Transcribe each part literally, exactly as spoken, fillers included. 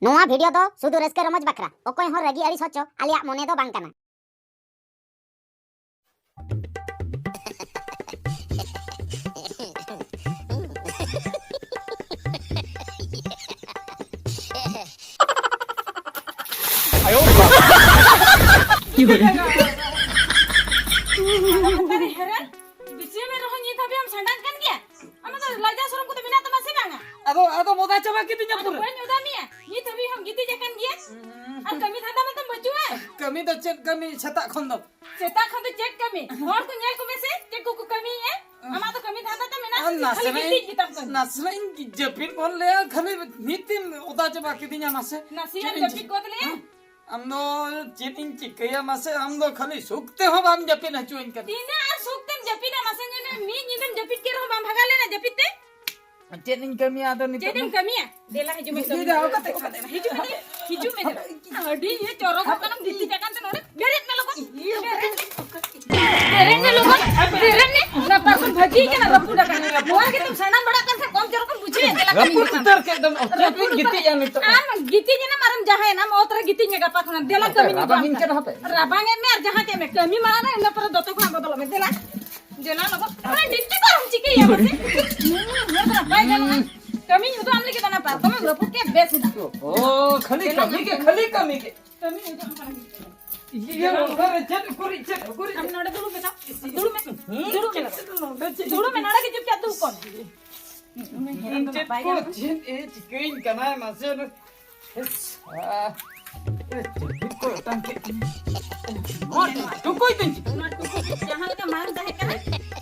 ᱱᱚᱣᱟ ᱵᱷᱤᱰᱤᱭᱳ ᱫᱚ ᱥᱩᱫᱷᱩ ᱨᱟᱹᱥᱠᱟᱹ ᱨᱚᱢᱚᱡᱽ ᱵᱟᱠᱷᱨᱟ, ᱚᱠᱚᱭ ᱦᱚᱸ ᱨᱟᱹᱜᱤ ᱟᱹᱲᱤᱥ ᱦᱚᱪᱚ ᱟᱞᱮᱭᱟᱜ ᱢᱚᱱᱮ ᱫᱚ ᱵᱟᱝ ᱠᱟᱱᱟ᱾ ᱵᱤᱥᱤ ᱢᱮ ᱨᱮᱦᱚᱸ ᱱᱤᱛ ᱦᱟᱹᱵᱤᱡ ᱮᱢ ᱥᱟᱸᱰᱟᱱ ᱠᱟᱱ ᱜᱮᱭᱟ? ᱟᱢᱟᱜ ᱫᱚ ᱞᱟᱡᱟᱣ ᱥᱚᱨᱚᱢ ᱠᱚᱫᱚ ᱢᱮᱱᱟᱜ ᱛᱟᱢᱟ ᱥᱮ ᱵᱟᱝᱟ? ᱟᱫᱚ, ᱟᱫᱚ ᱢᱚᱫᱟ ᱪᱟᱵᱟ ᱠᱤᱫᱤᱧᱟ ᱟᱫᱚ ᱯᱩᱨᱟᱹ᱾ ᱵᱟᱹᱧ ᱚᱫᱟ ᱢᱮᱭᱟ᱾ ᱱᱤᱛ ᱦᱟᱹᱵᱤᱡ ᱦᱚᱸᱢ ᱜᱤᱛᱤᱡ ᱟᱠᱟᱱ ᱜᱮᱭᱟ? ᱦᱩᱸ᱾ ᱟᱨ ᱠᱟᱹᱢᱤ ᱫᱷᱟᱱᱫᱟ ᱢᱟᱛᱟᱢ ᱵᱟᱹᱪᱩᱜᱼᱟ᱾ ᱠᱟᱹᱢᱤ ᱫᱚ ᱪᱮᱫ ᱠᱟᱹᱢᱤ ᱥᱮᱛᱟᱜ ᱠᱷᱚᱱ ᱫᱚ? ᱥᱮᱛᱟᱜ ᱠᱷᱚᱱ ᱫᱚ ᱪᱮᱫ ᱠᱟᱹᱢᱤ? ᱦᱚᱲ ᱠᱚ ᱧᱮᱞ ᱠᱚᱢᱮ ᱥᱮ, ᱪᱮᱫ ᱠᱚᱠᱚ ᱠᱟᱹᱢᱤᱭᱮᱫᱼᱟ? ᱟᱢᱟᱜ ᱫᱚ ᱠᱟᱹᱢᱤ ᱫᱷᱟᱱᱫᱟ ᱛᱟᱢ ᱢᱮᱱᱟᱜᱼᱟ ᱟᱨ ᱥᱮ ᱪᱮᱫ? ᱠᱷᱟᱹᱞᱤ ᱱᱟᱥᱮᱱᱟᱜ ᱜᱤᱛᱤᱡ ᱜᱮᱛᱟᱢ ᱠᱟᱹᱢᱤ᱾ ᱱᱟᱥᱮᱱᱟᱜ ᱤᱧ ᱡᱟᱹᱯᱤᱫ ᱜᱚᱫ ᱞᱮᱭᱟ, ᱠᱷᱟᱹᱞᱤ ᱱᱤᱛ ᱮᱢ ᱚᱫᱟ ᱪᱟᱵᱟ ᱠᱤᱫᱤᱧᱟ ᱢᱟᱥᱮ᱾ ᱱᱟᱥᱮᱭᱟᱜ ᱪᱮᱫ ᱮᱢ ᱤᱧ ᱡᱟᱹᱯᱤᱫ ᱪᱤᱠᱟᱹ-, ᱜᱚᱫ ᱞᱮᱭᱟ? ᱦᱮᱸ? ᱟᱢ ᱫᱚ ᱪᱮᱫ ᱤᱧ ᱪᱤᱠᱟᱹᱭᱟ ᱢᱟᱥᱮ? ᱟᱢ ᱫᱚ ᱠᱷᱟᱹᱞᱤ ᱥᱩᱠ ᱛᱮᱦᱚᱸ ᱵᱟᱢ ᱡᱟᱹᱯᱤᱫ ᱦᱚᱪᱚᱧ ᱠᱟᱱᱟ᱾ ᱛᱤᱱᱟᱹᱜ ᱟᱨ ᱥᱩᱠ ᱛᱮᱢ ᱡᱟᱹᱯᱤᱫᱟ ᱢᱟᱥᱮ? ᱧᱮᱞ ᱢᱮ, ᱢᱤᱫ ᱧᱤᱫᱟᱹᱢ ᱡᱟᱹᱯᱤᱫ ᱠᱮᱫ ᱨᱮᱦᱚᱸ ᱵᱟᱢ ᱵᱷᱟᱜᱟᱣ ᱞᱮᱱᱟ ᱡᱟᱹᱯᱤᱫ ᱛᱮ? ᱪᱮᱫ ᱤᱧ ᱠᱟᱹᱢᱤᱭᱟ ᱟᱫᱚ ᱱᱤᱛᱚᱜ ᱪᱮᱫ ᱮᱢ ᱫᱚ? ᱠᱟᱹᱢᱤᱭᱟ? ᱫᱮᱞᱟ ᱦᱤᱡᱩᱜ ᱢᱮ, ᱤᱭᱟᱹ ᱠᱟᱹᱢᱤ ᱫᱚ ᱦᱩᱭᱩᱜᱼᱟ᱾ ᱠᱟᱛᱮ, ᱠᱟᱛᱮ, ᱦᱤᱡᱩᱜ ᱢᱮ, ᱦᱤᱡᱩᱜ ᱢᱮ, ᱫᱮᱞᱟ᱾ ᱟᱹᱰᱤ ᱤᱭᱟᱹ ᱪᱚᱨᱚᱠ ᱠᱟᱱᱟᱢ ᱜᱤᱛᱤᱡ ᱟᱠᱟᱱ ᱛᱮ ᱱᱚᱰᱮ᱾ ᱵᱮᱨᱮᱫ ᱢᱮ ᱞᱚᱜᱚᱱ᱾ ᱤᱭᱟᱹ ᱵᱮᱨᱮᱫ ᱢᱮ᱾ ᱵᱮᱨᱮᱫ ᱢᱮ ᱞᱚᱜᱚᱱ᱾ ᱵᱮᱨᱮᱫ ᱢᱮ᱾ ᱚᱱᱟ ᱯᱟᱨᱠᱚᱢ ᱵᱷᱟᱹᱡᱤ ᱠᱟᱱᱟ, ᱨᱟᱹᱯᱩᱫ ᱟᱠᱟᱱᱟ᱾ ᱱᱚᱣᱟ ᱜᱮᱛᱚᱢ ᱥᱟᱱᱟᱢ ᱵᱟᱲᱟᱜ ᱠᱟᱱ ᱠᱷᱟᱱ ᱠᱚᱢ ᱪᱚᱨᱚᱠ ᱮᱢ ᱵᱩᱡᱷᱟᱹᱣᱮᱫ, ᱫᱮᱞᱟ ᱠᱟᱹᱢᱤ ᱨᱟᱹᱯᱩᱫ ᱢᱮ᱾ ᱩᱛᱟᱹᱨ ᱠᱮᱫ ᱫᱚᱢ᱾ ᱪᱮᱫ ᱨᱟᱹᱯᱩᱫ ᱤᱧ ᱩᱛᱟᱹᱨ᱾ ᱜᱤᱛᱤᱡᱼᱟ ᱱᱤᱛᱚᱜ? ᱟᱢ ᱜᱤᱛᱤᱡ ᱮᱱᱟᱢ ᱟᱨᱮᱢ ᱡᱟᱦᱟᱸᱭᱮᱱᱟᱢ, ᱚᱛ ᱨᱮ ᱜᱤᱛᱤᱡ ᱢᱮ ᱜᱟᱯᱟ ᱠᱷᱚᱱᱟᱜ᱾ ᱫᱮᱞᱟ ᱠᱟᱹᱢᱤ ᱢᱮ᱾ ᱨᱟᱵᱟᱝ ᱮᱫ ᱢᱮ ᱟᱨ ᱡᱟᱦᱟᱸ ᱠᱮᱫ ᱢᱮ᱾ ᱠᱟᱹᱢᱤ ᱢᱟᱲᱟᱝ ᱨᱮ ᱤᱱᱟᱹ ᱯᱚᱨᱮ ᱫᱚᱛᱚ ᱠᱷᱚᱱᱟᱜ ᱵᱚᱫᱚᱞᱚᱜ ᱢᱮ᱾ ᱫᱮᱞᱟ᱾ ᱫᱮᱞᱟ ᱞᱚᱜᱚᱱ᱾ ᱟᱨ ᱰᱤᱯᱴᱤ ᱯᱟᱨᱚᱢ ᱪᱤᱠᱟᱹᱭᱟ ᱢᱟᱥᱮ? ᱱᱚᱣᱟ ᱫᱚ ᱱᱟᱯᱟᱭ ᱜᱟᱱᱚᱜᱼᱟ᱾ ᱠᱟᱹᱢᱤᱧ ᱩᱫᱩᱜ ᱟᱢ ᱞᱟᱹᱜᱤᱫ ᱚᱱᱟ ᱯᱟᱨᱠᱚᱢ ᱮᱢ ᱨᱟᱹᱯᱩᱫ ᱠᱮᱫ, ᱵᱮᱥ ᱮᱱᱟ᱾ ᱚ, ᱠᱷᱟᱹᱞᱤ ᱠᱟᱹᱢᱤ ᱜᱮ, ᱠᱷᱟᱹᱞᱤ ᱠᱟᱹᱢᱤ ᱜᱮ᱾ ᱠᱟᱹᱢᱤᱧ ᱩᱫᱩᱜ ᱟᱢ ᱠᱟᱱᱟ᱾ ᱤᱭᱟᱹ, ᱚᱠᱟᱨᱮ ᱪᱮᱫ ᱩᱠᱩᱨᱤᱡ, ᱪᱮᱫ ᱩᱠᱩᱨᱤᱡ? ᱟᱢ ᱱᱚᱰᱮ ᱫᱩᱲᱩᱵ ᱢᱮ ᱛᱟᱢ᱾ ᱫᱩᱲᱩᱵ ᱢᱮ᱾ ᱦᱩᱸ? ᱫᱩᱲᱩᱵ ᱢᱮ ᱞᱚᱜᱚᱱ᱾ ᱱᱚᱰᱮ ᱪᱮᱫ? ᱫᱩᱲᱩᱵ ᱢᱮ, ᱱᱚᱰᱮ ᱜᱮ ᱪᱩᱯᱪᱟᱯ ᱫᱩᱲᱩᱵ ᱠᱚᱜ ᱢᱮ᱾ ᱪᱮᱫ ᱠᱚ, ᱪᱮᱫ ᱮ ᱪᱤᱠᱟᱹᱧ ᱠᱟᱱᱟᱭ ᱢᱟᱥᱮ? ᱤᱥ, ᱟ, ᱮ, ᱪᱮᱫ ᱠᱚ ᱚᱴᱟᱝ ᱠᱮᱫ ᱛᱤᱧᱟ? ᱱᱚᱣᱟ ᱴᱩᱠᱩᱡ ᱫᱚᱧ ᱪᱤᱠᱟᱹ? ᱱᱚᱣᱟ ᱴᱩᱠᱩᱡ ᱡᱟᱦᱟᱸ ᱞᱮᱠᱟ ᱢᱟᱲᱟᱝ ᱛᱟᱦᱮᱸ ᱠᱟᱱᱟ,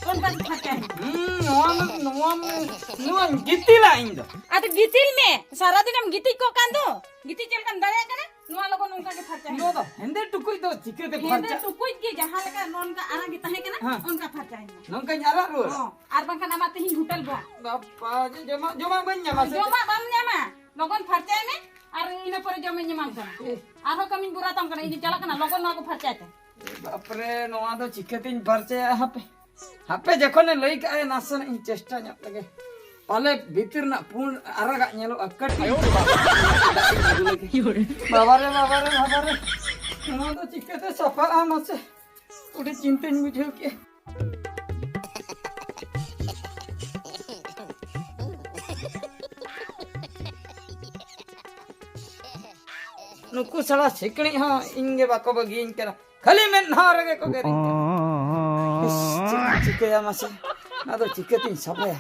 ᱚᱱᱠᱟ ᱜᱮ ᱯᱷᱟᱨᱪᱟᱭ ᱢᱮ᱾ ᱦᱩᱸ, ᱱᱚᱣᱟ ᱢᱟ, ᱱᱚᱣᱟ ᱢᱟ, ᱱᱚᱣᱟᱧ ᱜᱤᱛᱤᱞᱟ ᱤᱧ ᱫᱚ᱾ ᱟᱫᱚ ᱜᱤᱛᱤᱞ ᱢᱮ, ᱥᱟᱨᱟᱫᱤᱱᱮᱢ ᱜᱤᱛᱤᱡ ᱠᱚᱜ ᱠᱟᱱ ᱫᱚ᱾ ᱜᱤᱛᱤᱡ ᱪᱮᱫ ᱞᱮᱠᱟᱢ ᱫᱟᱲᱮᱭᱟᱜ ᱠᱟᱱᱟ? ᱱᱚᱣᱟ ᱞᱚᱜᱚᱱ ᱚᱱᱠᱟ ᱜᱮ ᱯᱷᱟᱨᱪᱟᱭ ᱢᱮ᱾ ᱱᱚᱣᱟ ᱫᱚ ᱦᱮᱸᱫᱮ ᱴᱩᱠᱩᱡ ᱫᱚ ᱪᱤᱠᱟᱹᱛᱮ ᱦᱮᱸᱫᱮ ᱯᱷᱟᱨᱪᱟᱜ? ᱴᱩᱠᱩᱡ ᱜᱮ ᱡᱟᱦᱟᱸ ᱞᱮᱠᱟ ᱱᱚᱝᱠᱟ ᱟᱨᱟᱜ ᱜᱮ ᱛᱟᱦᱮᱸ ᱠᱟᱱᱟ, ᱦᱮᱸ᱾ ᱚᱱᱠᱟ ᱯᱷᱟᱨᱪᱟᱭ ᱢᱮ᱾ ᱱᱚᱝᱠᱟᱧ ᱟᱨᱟᱜ ᱨᱩᱣᱟᱹᱲᱟ? ᱦᱚᱸ, ᱟᱨ ᱵᱟᱝᱠᱷᱟᱱ ᱟᱢᱟᱜ ᱛᱮᱦᱮᱧ ᱦᱳᱴᱮᱞ ᱵᱚᱱᱫ᱾ ᱵᱟᱯᱟ, ᱡᱮ ᱡᱚᱢᱟᱜ, ᱡᱚᱢᱟᱜ ᱵᱟᱹᱧ ᱧᱟᱢᱟ ᱥᱮ? ᱡᱚᱢᱟᱜ ᱵᱟᱢ ᱧᱟᱢᱟ, ᱞᱚᱜᱚᱱ ᱯᱷᱟᱨᱪᱟᱭ ᱢᱮ, ᱟᱨ ᱤᱱᱟᱹ ᱯᱚᱨᱮ ᱡᱚᱢᱤᱧ ᱮᱢᱟᱢ ᱠᱟᱱᱟ᱾ ᱮ᱾ ᱟᱨᱦᱚᱸ ᱠᱟᱹᱢᱤᱧ ᱵᱩᱨᱟᱛᱟᱢ ᱠᱟᱱᱟ, ᱤᱧ ᱪᱟᱞᱟᱜ ᱠᱟᱱᱟ, ᱞᱚᱜᱚᱱ ᱱᱚᱣᱟ ᱠᱚ ᱯᱷᱟᱨᱪᱟᱭ ᱛᱮ᱾ ᱮ ᱵᱟᱯᱨᱮ, ᱱᱚᱣᱟ ᱫᱚ ᱪᱤᱠᱟᱹᱛᱤᱧ ᱯᱷᱟᱨᱪᱟᱭᱟ? ᱦᱟᱯᱮ, ᱦᱟᱯᱮ, ᱡᱚᱠᱷᱚᱱᱮ ᱞᱟᱹᱭ ᱠᱟᱜᱼᱟᱭ, ᱱᱟᱥᱮᱱᱟᱜ ᱤᱧ ᱪᱮᱥᱴᱟ ᱧᱚᱜ ᱞᱮᱜᱮ᱾ ᱯᱟᱞᱮ ᱵᱷᱤᱛᱤᱨ ᱨᱮᱱᱟᱜ ᱯᱩᱸᱰ ᱟᱨᱟᱜᱟᱜ ᱧᱮᱞᱚᱜᱼᱟ, ᱠᱟᱹᱴᱤᱡ᱾ ᱵᱟᱵᱟᱨᱮ, ᱵᱟᱵᱟᱨᱮ, ᱵᱟᱵᱟᱨᱮ, ᱱᱚᱣᱟ ᱫᱚ ᱪᱤᱠᱟᱹᱛᱮ ᱥᱟᱯᱷᱟᱜᱼᱟ ᱢᱟᱥᱮ? ᱟᱹᱰᱤ ᱪᱤᱱᱛᱟᱹᱧ ᱵᱩᱡᱷᱟᱹᱣ ᱠᱮᱜᱼᱟ᱾ ᱱᱩᱠᱩ ᱥᱟᱞᱟ ᱥᱤᱠᱲᱤᱡ ᱦᱚᱸ ᱤᱧ ᱜᱮ ᱵᱟᱠᱚ ᱵᱟᱹᱜᱤᱭᱟᱹᱧ ᱠᱟᱱᱟ, ᱠᱷᱟᱹᱞᱤ ᱢᱮᱫ ᱫᱷᱟᱣ ᱨᱮᱜᱮ ᱠᱚ ᱜᱮᱨᱤᱧ ᱠᱟᱱᱟ᱾ ᱤᱥ, ᱪᱮᱫ ᱤᱧ ᱪᱤᱠᱟᱹᱭᱟ ᱢᱟᱥᱮ? ᱚᱱᱟ ᱫᱚ ᱪᱤᱠᱟᱹᱛᱤᱧ ᱥᱟᱯᱷᱟᱭᱟ?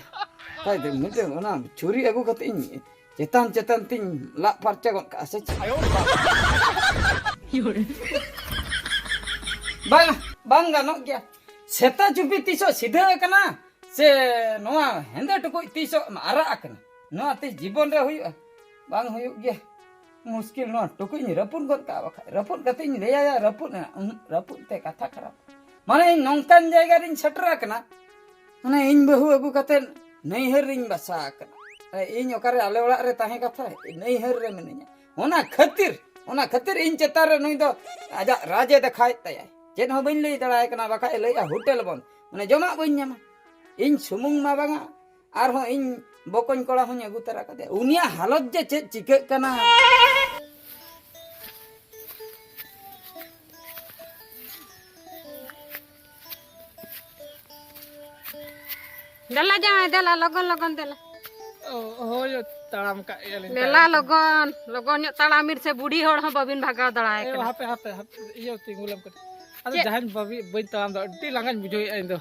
ᱠᱷᱟᱡ ᱫᱚ ᱢᱤᱫᱴᱟᱝ ᱚᱱᱟ ᱪᱷᱩᱨᱤ ᱟᱹᱜᱩ ᱠᱟᱛᱮ ᱤᱧ ᱪᱮᱛᱟᱱ ᱪᱮᱛᱟᱱ ᱛᱤᱧ ᱞᱟᱜ ᱯᱷᱟᱨᱪᱟ ᱜᱚᱫ ᱠᱟᱜᱼᱟ ᱥᱮ ᱪᱮᱫ? ᱵᱟᱝ, ᱵᱟᱝ ᱜᱟᱱᱚᱜ ᱜᱮᱭᱟ᱾ ᱥᱮᱛᱟ ᱪᱩᱯᱤ ᱛᱤᱥᱚᱜ ᱥᱤᱫᱷᱟᱹ ᱟᱠᱟᱱᱟ ᱥᱮ ᱱᱚᱣᱟ ᱦᱮᱸᱫᱮ ᱴᱩᱠᱩᱡ ᱛᱤᱥᱚᱜ ᱟᱨᱟᱜ ᱟᱠᱟᱱᱟ? ᱱᱚᱣᱟ ᱛᱤᱥ ᱡᱤᱵᱚᱱ ᱨᱮ ᱦᱩᱭᱩᱜᱼᱟ? ᱵᱟᱝ ᱦᱩᱭᱩᱜ ᱜᱮᱭᱟ᱾ ᱢᱩᱥᱠᱤᱞ, ᱱᱚᱣᱟ ᱴᱩᱠᱩᱡ ᱤᱧ ᱨᱟᱹᱯᱩᱫ ᱜᱚᱫ ᱠᱟᱜᱼᱟ, ᱵᱟᱠᱷᱟᱡ ᱨᱟᱹᱯᱩᱫ ᱠᱟᱛᱮ ᱤᱧ ᱞᱟᱹᱭᱟᱭᱟ, ᱨᱟᱹᱯᱩᱫ ᱮᱱᱟ᱾ ᱩᱸᱦᱩᱸ, ᱨᱟᱹᱯᱩᱫ ᱛᱮ ᱠᱟᱛᱷᱟ ᱠᱷᱟᱨᱟᱯ᱾ ᱢᱟᱱᱮ, ᱤᱧ ᱱᱚᱝᱠᱟᱱ ᱡᱟᱭᱜᱟ ᱨᱤᱧ ᱥᱮᱴᱮᱨ ᱟᱠᱟᱱᱟ, ᱢᱟᱱᱮ, ᱤᱧ ᱵᱟᱹᱦᱩ ᱟᱹᱜᱩ ᱠᱟᱛᱮ ᱱᱟᱹᱭᱦᱟᱹᱨ ᱨᱤᱧ ᱵᱟᱥᱟ ᱟᱠᱟᱱᱟ᱾ ᱤᱧ ᱚᱠᱟᱨᱮ ᱟᱞᱮ ᱚᱲᱟᱜ ᱨᱮ ᱛᱟᱦᱮᱸ ᱠᱟᱛᱷᱟ, ᱱᱟᱹᱭᱦᱟᱹᱨ ᱨᱮ ᱢᱤᱱᱟᱹᱧᱟ᱾ ᱚᱱᱟ ᱠᱷᱟᱹᱛᱤᱨ, ᱚᱱᱟ ᱠᱷᱟᱹᱛᱤᱨ ᱤᱧ ᱪᱮᱛᱟᱱ ᱨᱮ ᱱᱩᱭ ᱫᱚ ᱟᱡᱟᱜ ᱨᱟᱡᱽ ᱮ ᱫᱮᱠᱷᱟᱣᱮᱫ ᱛᱟᱭᱟᱭ᱾ ᱪᱮᱫ ᱦᱚᱸ ᱵᱟᱹᱧ ᱞᱟᱹᱭ ᱫᱟᱲᱮᱭᱟᱭ ᱠᱟᱱᱟ, ᱵᱟᱠᱷᱟᱡ ᱮ ᱞᱟᱹᱭᱮᱜᱼᱟ ᱦᱳᱴᱮᱞ ᱵᱚᱱᱫ, ᱢᱟᱱᱮ, ᱡᱚᱢᱟᱜ ᱵᱟᱹᱧ ᱧᱟᱢᱟ᱾ ᱤᱧ ᱥᱩᱢᱩᱝ ᱢᱟ ᱵᱟᱝᱟ, ᱟᱨᱦᱚᱸ ᱤᱧ ᱵᱚᱠᱚᱧ ᱠᱚᱲᱟ ᱦᱚᱸᱧ ᱟᱹᱜᱩ ᱛᱟᱨᱟ ᱠᱟᱫᱮᱭᱟ᱾ ᱩᱱᱤᱭᱟᱜ ᱦᱟᱞᱚᱛ ᱡᱮ ᱪᱮᱫ ᱪᱤᱠᱟᱹᱜ ᱠᱟᱱᱟ᱾ ᱫᱮᱞᱟ ᱡᱟᱶᱟᱭ, ᱫᱮᱞᱟ, ᱞᱚᱜᱚᱱ, ᱞᱚᱜᱚᱱ, ᱫᱮᱞᱟ᱾ ᱚ, ᱦᱳᱭ, ᱛᱟᱲᱟᱢ ᱠᱟᱜ ᱜᱮᱭᱟᱞᱤᱧ, ᱫᱮᱞᱟ, ᱛᱟᱲᱟᱢ᱾ ᱞᱚᱜᱚᱱ, ᱞᱚᱜᱚᱱ ᱧᱚᱜ ᱛᱟᱲᱟᱢ ᱵᱤᱱ ᱥᱮ, ᱵᱩᱰᱷᱤ ᱦᱚᱲ ᱦᱚᱸ ᱵᱟᱵᱤᱱ ᱵᱷᱟᱜᱟᱣ ᱫᱟᱲᱮᱭᱟᱭ ᱮ, ᱠᱟᱱᱟ᱾ ᱦᱟᱯᱮ, ᱦᱟᱯᱮ, ᱦᱟᱯᱮ, ᱤᱭᱟᱹ, ᱛᱤᱸᱜᱩ ᱞᱮᱢ ᱠᱟᱹᱴᱤᱡ᱾ ᱟᱫᱚ ᱪᱮᱫ? ᱡᱟᱦᱟᱸᱧ ᱵᱟᱹᱵᱤ-, ᱵᱟᱹᱧ ᱛᱟᱲᱟᱢ ᱫᱟ, ᱟᱹᱰᱤ ᱞᱟᱸᱜᱟᱧ ᱵᱩᱡᱷᱟᱹᱣᱮᱫᱼᱟ ᱤᱧ ᱫᱚ᱾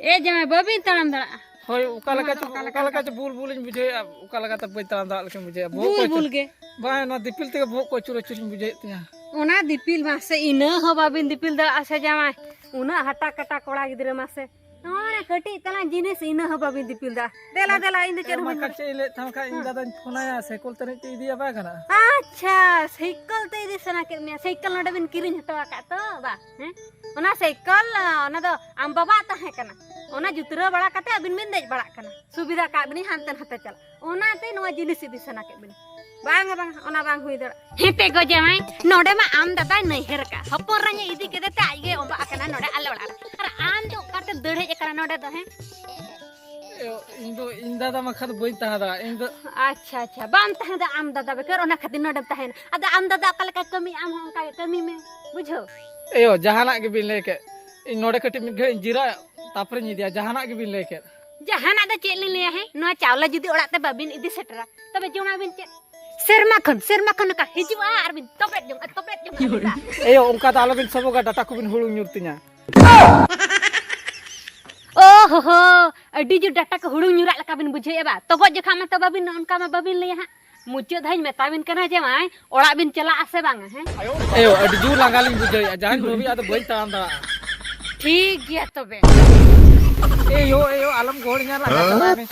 ᱮ ᱡᱟᱶᱟᱭ, ᱵᱟᱹᱵᱤᱱ ᱛᱟᱲᱟᱢ ᱫᱟᱲᱮᱭᱟᱜᱼᱟ᱾ ᱦᱳᱭ, ᱚᱠᱟ ᱞᱮᱠᱟ ᱪᱚ, ᱚᱱᱟ ᱫᱚ ᱚᱠᱟ ᱚᱠᱟ ᱞᱮᱠᱟ ᱞᱮᱠᱟ? ᱪᱚ ᱵᱩᱞ ᱵᱩᱞᱤᱧ ᱵᱩᱡᱷᱟᱹᱣᱮᱫᱼᱟ, ᱚᱠᱟ ᱞᱮᱠᱟᱛᱮ ᱵᱟᱹᱧ ᱛᱟᱲᱟᱢ ᱫᱟᱲᱮᱭᱟᱜ ᱞᱮᱠᱟᱧ ᱵᱩᱡᱷᱟᱹᱣᱮᱫᱼᱟ᱾ ᱵᱚᱦᱚᱜ ᱵᱩᱞ ᱠᱚ ᱟᱹᱪᱩᱨ-, ᱵᱩᱞ ᱜᱮ᱾ ᱵᱟᱝ, ᱱᱚᱣᱟ ᱫᱤᱯᱤᱞ ᱛᱮᱜᱮ ᱵᱚᱦᱚᱜ ᱠᱚ ᱟᱹᱪᱩᱨ ᱟᱹᱪᱩᱨᱤᱧ ᱵᱩᱡᱷᱟᱹᱣᱮᱫ ᱛᱤᱧᱟ᱾ ᱚᱱᱟ ᱫᱤᱯᱤᱞ ᱢᱟᱥᱮ, ᱤᱱᱟᱹ ᱦᱚᱸ ᱵᱟᱵᱤᱱ ᱫᱤᱯᱤᱞ ᱫᱟᱲᱮᱭᱟᱜᱼᱟ ᱥᱮ ᱡᱟᱶᱟᱭ? ᱩᱱᱟᱹᱜ ᱦᱟᱴᱟ ᱠᱟᱴᱟ ᱠᱚᱲᱟ ᱜᱤᱫᱽᱨᱟᱹ ᱢᱟᱥᱮ᱾ ᱱᱚᱜᱼᱚᱭ ᱠᱟᱹᱴᱤᱡ ᱛᱟᱞᱟᱝ ᱡᱤᱱᱤᱥ, ᱤᱱᱟᱹ ᱦᱚᱸ ᱵᱟᱵᱤᱱ ᱫᱤᱯᱤᱞ ᱫᱟ᱾ ᱫᱮᱞᱟ, ᱫᱮᱞᱟ, ᱤᱧ ᱫᱚ ᱪᱮᱫ ᱦᱚᱸ ᱵᱟᱹᱧ ᱵᱟᱠᱷᱟᱱ ᱵᱟᱲᱟᱭᱟ᱾ ᱪᱮᱫ ᱤᱧ ᱞᱟᱹᱭᱮᱫ ᱛᱟᱦᱮᱸ ᱠᱷᱟᱱ, ᱤᱧ ᱦᱮᱸ᱾ ᱫᱟᱫᱟᱧ ᱯᱷᱳᱱᱟᱭᱟ, ᱥᱟᱭᱠᱮᱞ ᱛᱟᱹᱱᱤᱡ ᱛᱮ ᱤᱫᱤᱭᱟ ᱵᱟᱭ ᱜᱟᱱᱚᱜᱼᱟ? ᱟᱪᱪᱷᱟ, ᱥᱟᱭᱠᱮᱞ ᱛᱮ ᱤᱫᱤ ᱥᱟᱱᱟ ᱠᱮᱫ ᱢᱮᱭᱟ? ᱥᱟᱭᱠᱮᱞ ᱱᱚᱰᱮ ᱵᱤᱱ ᱠᱤᱨᱤᱧ ᱦᱚᱴᱚ ᱟᱠᱟᱫ ᱛᱚ, ᱵᱟ? ᱦᱮᱸ? ᱚᱱᱟ ᱥᱟᱭᱠᱮᱞ, ᱚᱱᱟ ᱫᱚ ᱟᱢ ᱵᱟᱵᱟᱣᱟᱜ ᱛᱟᱦᱮᱸ ᱠᱟᱱᱟ᱾ ᱚᱱᱟ ᱡᱩᱛᱨᱟᱹᱣ ᱵᱟᱲᱟ ᱠᱟᱛᱮ ᱟᱹᱵᱤᱱ ᱵᱤᱱ ᱫᱮᱡ ᱵᱟᱲᱟᱜ ᱠᱟᱱᱟ᱾ ᱥᱩᱵᱤᱫᱷᱟ ᱠᱟᱜ ᱵᱤᱱᱤᱧ ᱦᱟᱱᱛᱮ ᱱᱟᱛᱮ ᱪᱟᱞᱟᱜ᱾ ᱚᱱᱟᱛᱮ ᱱᱚᱣᱟ ᱡᱤᱱᱤᱥ ᱤᱫᱤ ᱥᱟᱱᱟ ᱠᱮᱫ ᱵᱤᱱᱟ᱾ ᱵᱟᱝᱟ, ᱵᱟᱝᱟ, ᱚᱱᱟ ᱵᱟᱝ ᱦᱩᱭ ᱫᱟᱲᱮᱭᱟᱜᱼᱟ᱾ ᱦᱮᱸ ᱯᱮ ᱜᱚ ᱡᱟᱶᱟᱭ, ᱱᱚᱰᱮ ᱢᱟ ᱟᱢ ᱫᱟᱫᱟᱭ ᱱᱟᱹᱭᱦᱟᱹᱨ ᱟᱠᱟᱫ᱾ ᱦᱚᱯᱚᱱ ᱨᱟᱧᱮ ᱤᱫᱤ ᱠᱮᱫᱮ ᱛᱮ ᱟᱡ ᱜᱮ ᱚᱵᱟᱜ ᱟᱠᱟᱱᱟ ᱱᱚᱰᱮ ᱟᱞᱮ ᱚᱲᱟᱜ ᱨᱮ᱾ ᱟᱨ ᱟᱢ ᱫᱚ ᱚᱠᱟᱛᱮᱢ ᱫᱟᱹᱲ ᱦᱮᱡ ᱟᱠᱟᱱᱟ ᱱᱚᱰᱮ ᱫᱚ, ᱦᱮᱸ? ᱤᱧ ᱫᱚ, ᱤᱧ ᱫᱟᱫᱟ ᱵᱟᱝᱠᱷᱟᱱ ᱫᱚ ᱵᱟᱹᱧ ᱛᱟᱦᱮᱸ ᱫᱟᱲᱮᱭᱟᱜᱼᱟ᱾ ᱤᱧ ᱫᱚ ᱟᱪᱪᱷᱟ, ᱟᱪᱪᱷᱟ, ᱵᱟᱢ ᱛᱟᱦᱮᱸ ᱫᱟ ᱟᱢ ᱫᱟᱫᱟ ᱵᱮᱜᱚᱨ, ᱚᱱᱟ ᱠᱷᱟᱹᱛᱤᱨ ᱱᱚᱰᱮᱢ ᱛᱟᱦᱮᱱᱟ᱾ ᱟᱫᱚ ᱟᱢ ᱫᱟᱫᱟ ᱚᱠᱟ ᱞᱮᱠᱟ ᱠᱟᱹᱢᱤ, ᱟᱢ ᱦᱚᱸ ᱚᱱᱠᱟ ᱜᱮ ᱠᱟᱹᱢᱤ ᱢᱮ, ᱵᱩᱡᱷᱟᱹᱣ? ᱮᱭᱳ, ᱡᱟᱦᱟᱱᱟᱜ ᱜᱮᱵᱤᱱ ᱞᱟᱹᱭ ᱠᱮᱫ, ᱤᱧ ᱱᱚᱰᱮ ᱠᱟᱹᱴᱤᱡ ᱢᱤᱫ ᱜᱷᱟᱹᱲᱤᱡ ᱤᱧ ᱡᱤᱨᱟᱹᱜᱼᱟ, ᱛᱟᱨᱯᱚᱨᱮᱧ ᱤᱫᱤᱭᱟ, ᱡᱟᱦᱟᱱᱟᱜ ᱜᱮᱵᱤᱱ ᱞᱟᱹᱭ ᱠᱮᱫ᱾ ᱡᱟᱦᱟᱱᱟᱜ ᱫᱚ ᱪᱮᱫ ᱞᱤᱧ ᱞᱟᱹᱭᱟ, ᱦᱮᱸ? ᱱᱚᱣᱟ ᱪᱟᱣᱞᱮ ᱡᱩᱫᱤ ᱚᱲᱟᱜ ᱛᱮ ᱵᱟᱵᱤᱱ ᱤᱫᱤ ᱥᱮᱴᱮᱨᱟ, ᱛᱚᱵᱮ ᱡᱚᱢᱟᱵᱤᱱ ᱪᱮᱫ? ᱥᱮᱨᱢᱟ ᱠᱷᱚᱱ, ᱥᱮᱨᱢᱟ ᱠᱷᱚᱱ ᱱᱚᱝᱠᱟ ᱦᱤᱡᱩᱜᱼᱟ ᱟᱨ ᱵᱤᱱ ᱛᱚᱯᱮᱫ ᱡᱚᱝᱟ, ᱛᱚᱯᱮᱫ ᱡᱚᱝᱟ᱾ ᱮᱭᱳ, ᱚᱱᱠᱟ ᱫᱚ ᱟᱞᱚᱵᱤᱱ ᱥᱚᱵᱚᱜᱟ, ᱰᱟᱴᱟ ᱠᱚᱵᱤᱱ ᱦᱩᱲᱩᱝ ᱧᱩᱨ ᱛᱤᱧᱟ᱾ ᱳ ᱦᱳ ᱦᱳ, ᱟᱹᱰᱤ ᱡᱳᱨ ᱰᱟᱴᱟ ᱠᱚ ᱦᱩᱲᱩᱝ ᱧᱩᱨᱟᱜ ᱞᱮᱠᱟ ᱵᱤᱱ ᱵᱩᱡᱷᱟᱹᱣᱮᱫᱼᱟ ᱵᱟ? ᱛᱚᱜᱚᱡ ᱡᱚᱠᱷᱟ ᱢᱟᱛᱚ ᱵᱟᱵᱤᱱ, ᱚᱱᱠᱟ ᱢᱟ ᱵᱟᱵᱤᱱ ᱞᱟᱹᱭᱟ ᱦᱟᱸᱜ᱾ ᱢᱩᱪᱟᱹᱫ ᱫᱷᱟᱣ ᱤᱧ ᱢᱮᱛᱟᱵᱤᱱ ᱠᱟᱱᱟ ᱡᱮ ᱢᱟᱭ, ᱚᱲᱟᱜ ᱵᱤᱱ ᱪᱟᱞᱟᱜᱼᱟ ᱥᱮ ᱵᱟᱝᱟ, ᱦᱮᱸ? ᱮᱭᱳ, ᱟᱹᱰᱤ ᱡᱳᱨ ᱞᱟᱸᱜᱟ ᱞᱤᱧ ᱵᱩᱡᱷᱟᱹᱣᱮᱫᱼᱟ, ᱡᱟᱦᱟᱸᱧ ᱵᱷᱟᱹᱵᱤᱭᱮᱫᱼᱟ ᱟᱫᱚ ᱵᱟᱹᱧ ᱛᱟᱲᱟᱢ ᱫᱟᱲᱮᱭᱟᱜᱼᱟ᱾ ᱴᱷᱤᱠ ᱜᱮᱭᱟ ᱛᱚᱵᱮ᱾ ᱮᱭᱳ, ᱮᱭᱳ, ᱟᱞᱚᱢ ᱜᱚᱦᱚᱲᱤᱧᱟ, ᱞᱟᱸᱜᱟ ᱪᱟᱵᱟᱭᱮᱱᱟᱹᱧ᱾